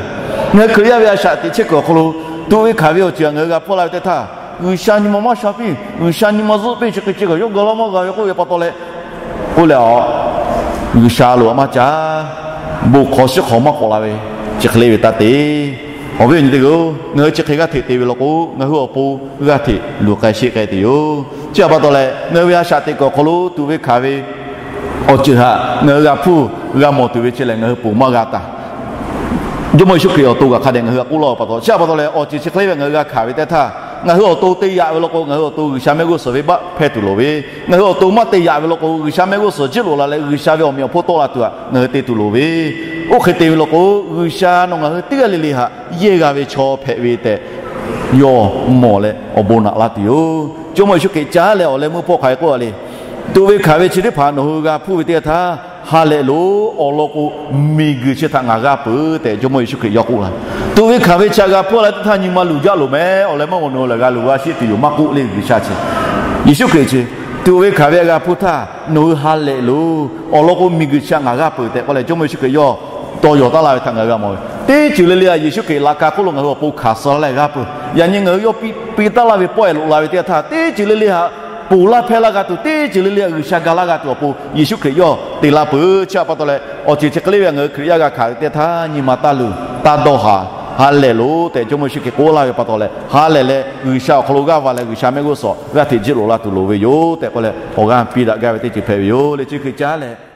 Ngaˬ hui Hkriꞈ yaˇ ve a shaꞈ teꞈ chehˇ kuiˬ awˬ hk'aw lo tuꞈ ve hkanˍ ve awˬ ceuˬ htaꞈ ngaˬ hui g'a hpfuhˇ la ve teˇ htaˇ, G'uiˬsha nyi ma maˇ sha piˇ, G'uiˬsha nyi ma zuhˆ piˇ, chi hk'e chi kaꞈ yawˇ gaˬ la maˇ g'a ve k'oˆ ve pa taw leh, k'oˆ leh a, G'uiˬsha loꞈ-a maˇ ca, bon hk'aw shiˉ hk'aw maˇ k'awꞈ la ve, chi hk'e le ve taˇ te. Awˬ viˉ awˬ nyi teˇ g'aˇ-oˬ, ngaˬ hui chi hk'e g'aˇ hteꞈ te ve law k'o, ngaˬ hui awˬ pon g'aˇ hteꞈ luˬ k'ai sheˆ k'ai tuˬ yoˬ. Chi htaꞈ pa taw leh, ngaˬ hui ve a shaꞈ teꞈ kuiˬ awˬ hk'aw lo tuꞈ ve hkanˍ ve awˬ ceuˬ htaꞈ ngaˬ hui g'a hpfuhˇ g'a mawˬ tuˬ ve chi lehˬ, ngaˬ hui ponˬ maˇ g'a taˍ. Jawˇmawˇ Yeˍsuˆ Hkriꞈ awˬ to kaꞈ hk'a dehꞈ ngaˬ hui htaꞈ k'oˆ laˇ-oˬ pa taw, chi htaꞈ pa taw leh awˬ ceuˬ chi hk'e le ve ngaˬ hui g'a hkanˍ ve teˇ htaˇ, ngaˬ hui awˬ to te yaꞈ ve law k'o, ngaˬ hui awˬ to G'uiˬsha mehˆ g'uˇ suhˍ venˇbaˆ hpehˇ tuˬ loˍ ve, ngaˬ hui awˬ to maˇ te yaꞈ ve law k'o, G'uiˬsha mehˆ g'uˇ suhˍ jiˆ loꞈ la leh G'uiˬsha ve awˬ meꞈ awˬ hponˇ tawˆ la tuˬ htaꞈ ngaˬ hui te tuˬ loˍ ve, oˇ hk'e te ve law k'o, G'uiˬsha nawˬ ngaˬ hui teˇ g'aˇ le le htaꞈ yehˇ g'a ve chaw hpehꞈ ve tehꞈ yawˇ mawˬ leh awˬ bon naꞈ laˇ tuˬ yoˬ. Jawˇmawˇ Yeˍsuˆ Hkriꞈ caˉ leh awˬ leh meuˇ hpawˇ hk'aˬ hk'e k'oˆ a le, tuꞈ ve hkanˍ ve chi teˇ hpaˍ nawˬ hui g'a hpfuhˇ ve teˇ yanˇ htaˇ, ha lehˬ loˬ, awˬ lawn k'o, miˬguiˬ chi htaꞈ ngaˬ g'a peuˬ tehꞈ Jawˇmawˇ Yeˍsuˆ Hkriꞈ yawˇ k'oˆ la. Tuꞈ ve hkanˍ ve chi htaꞈ g'a hpfuhˇ la teˇ htaˇ nyi ma luˬ jaˇ loˍ mehˍ. Awˬ leh meuˇ awˬ nu lehˬ g'a luˬ g'a sheˆ tuˬ yoˬ maˇ k'oˆ le G'uiˬsha chi. Yeˍsuˆ Hkriꞈ chi tuꞈ ve hkanˍ ve htaꞈ g'a hpfuhˇ htaˇ nawˬ hui ha lehˬ loˬ, awˬ lawn k'o, miˬguiˬ chi htaꞈ ngaˬ g'a peuˬ tehꞈ k'oˆ leh Jawˇmawˇ Yeˍsuˆ Hkriꞈ yawˇ dawˇ yawˬ taˉ laˇ ve htaꞈ ngaˬ hui g'a mawˬ ve. Teˇ ceuˬ le le htaꞈ Yeˍsuˆ Hkriꞈ laꞈ ka hk'oˆ lo ngaˬ hui awˬ pon hkanˍ suh laˇ leh g'a peuˬ. Yaꞈ nyi ngaˬ hui yawˇ piˇ taˉ laˇ ve pawehˇ loꞈ la ve teˇ yanˇ htaˇ, teˇ ceuˬ le le htaꞈ ponˬ laˇ hpehˇ laˇ g'a tuˬ, teˇ ceuˬ le le htaꞈ G'uiˬsha ga laˇ g'a tuˬ awˬ pon Yeˍsuˆ Hkriꞈ yawˇ te laˇ peuˬ. Chi htaꞈ pa taw leh awˬ ceuˬ chi hk'e le ve ngaˬ hui Hkriꞈ yaˇ g'a hkanˍ ve teˇ htaˇ nyi ma taˇ luˬ, taˇ dawˇ haˍ, ha lehˬ loˬ tehꞈ Jawˇmawˇ Yeˍsuˆ Hkriꞈ k'oˆ laˇ ve pa taw leh, ha lehˬ leh G'uiˬsha awˬ hk'aw lo g'aˇ va leh G'uiˬsha mehˆ g'uˇ suhˍ g'aˇ hteꞈ jiˆ loꞈ la tuˬ loˍ ve yoˬ tehꞈ k'oˆ leh awˬ g'aˇ piˇ daꞈ gaˇ ve teˇ ceuˬ hpehꞈ ve yoˬ le. Chi hk'e caˉ leh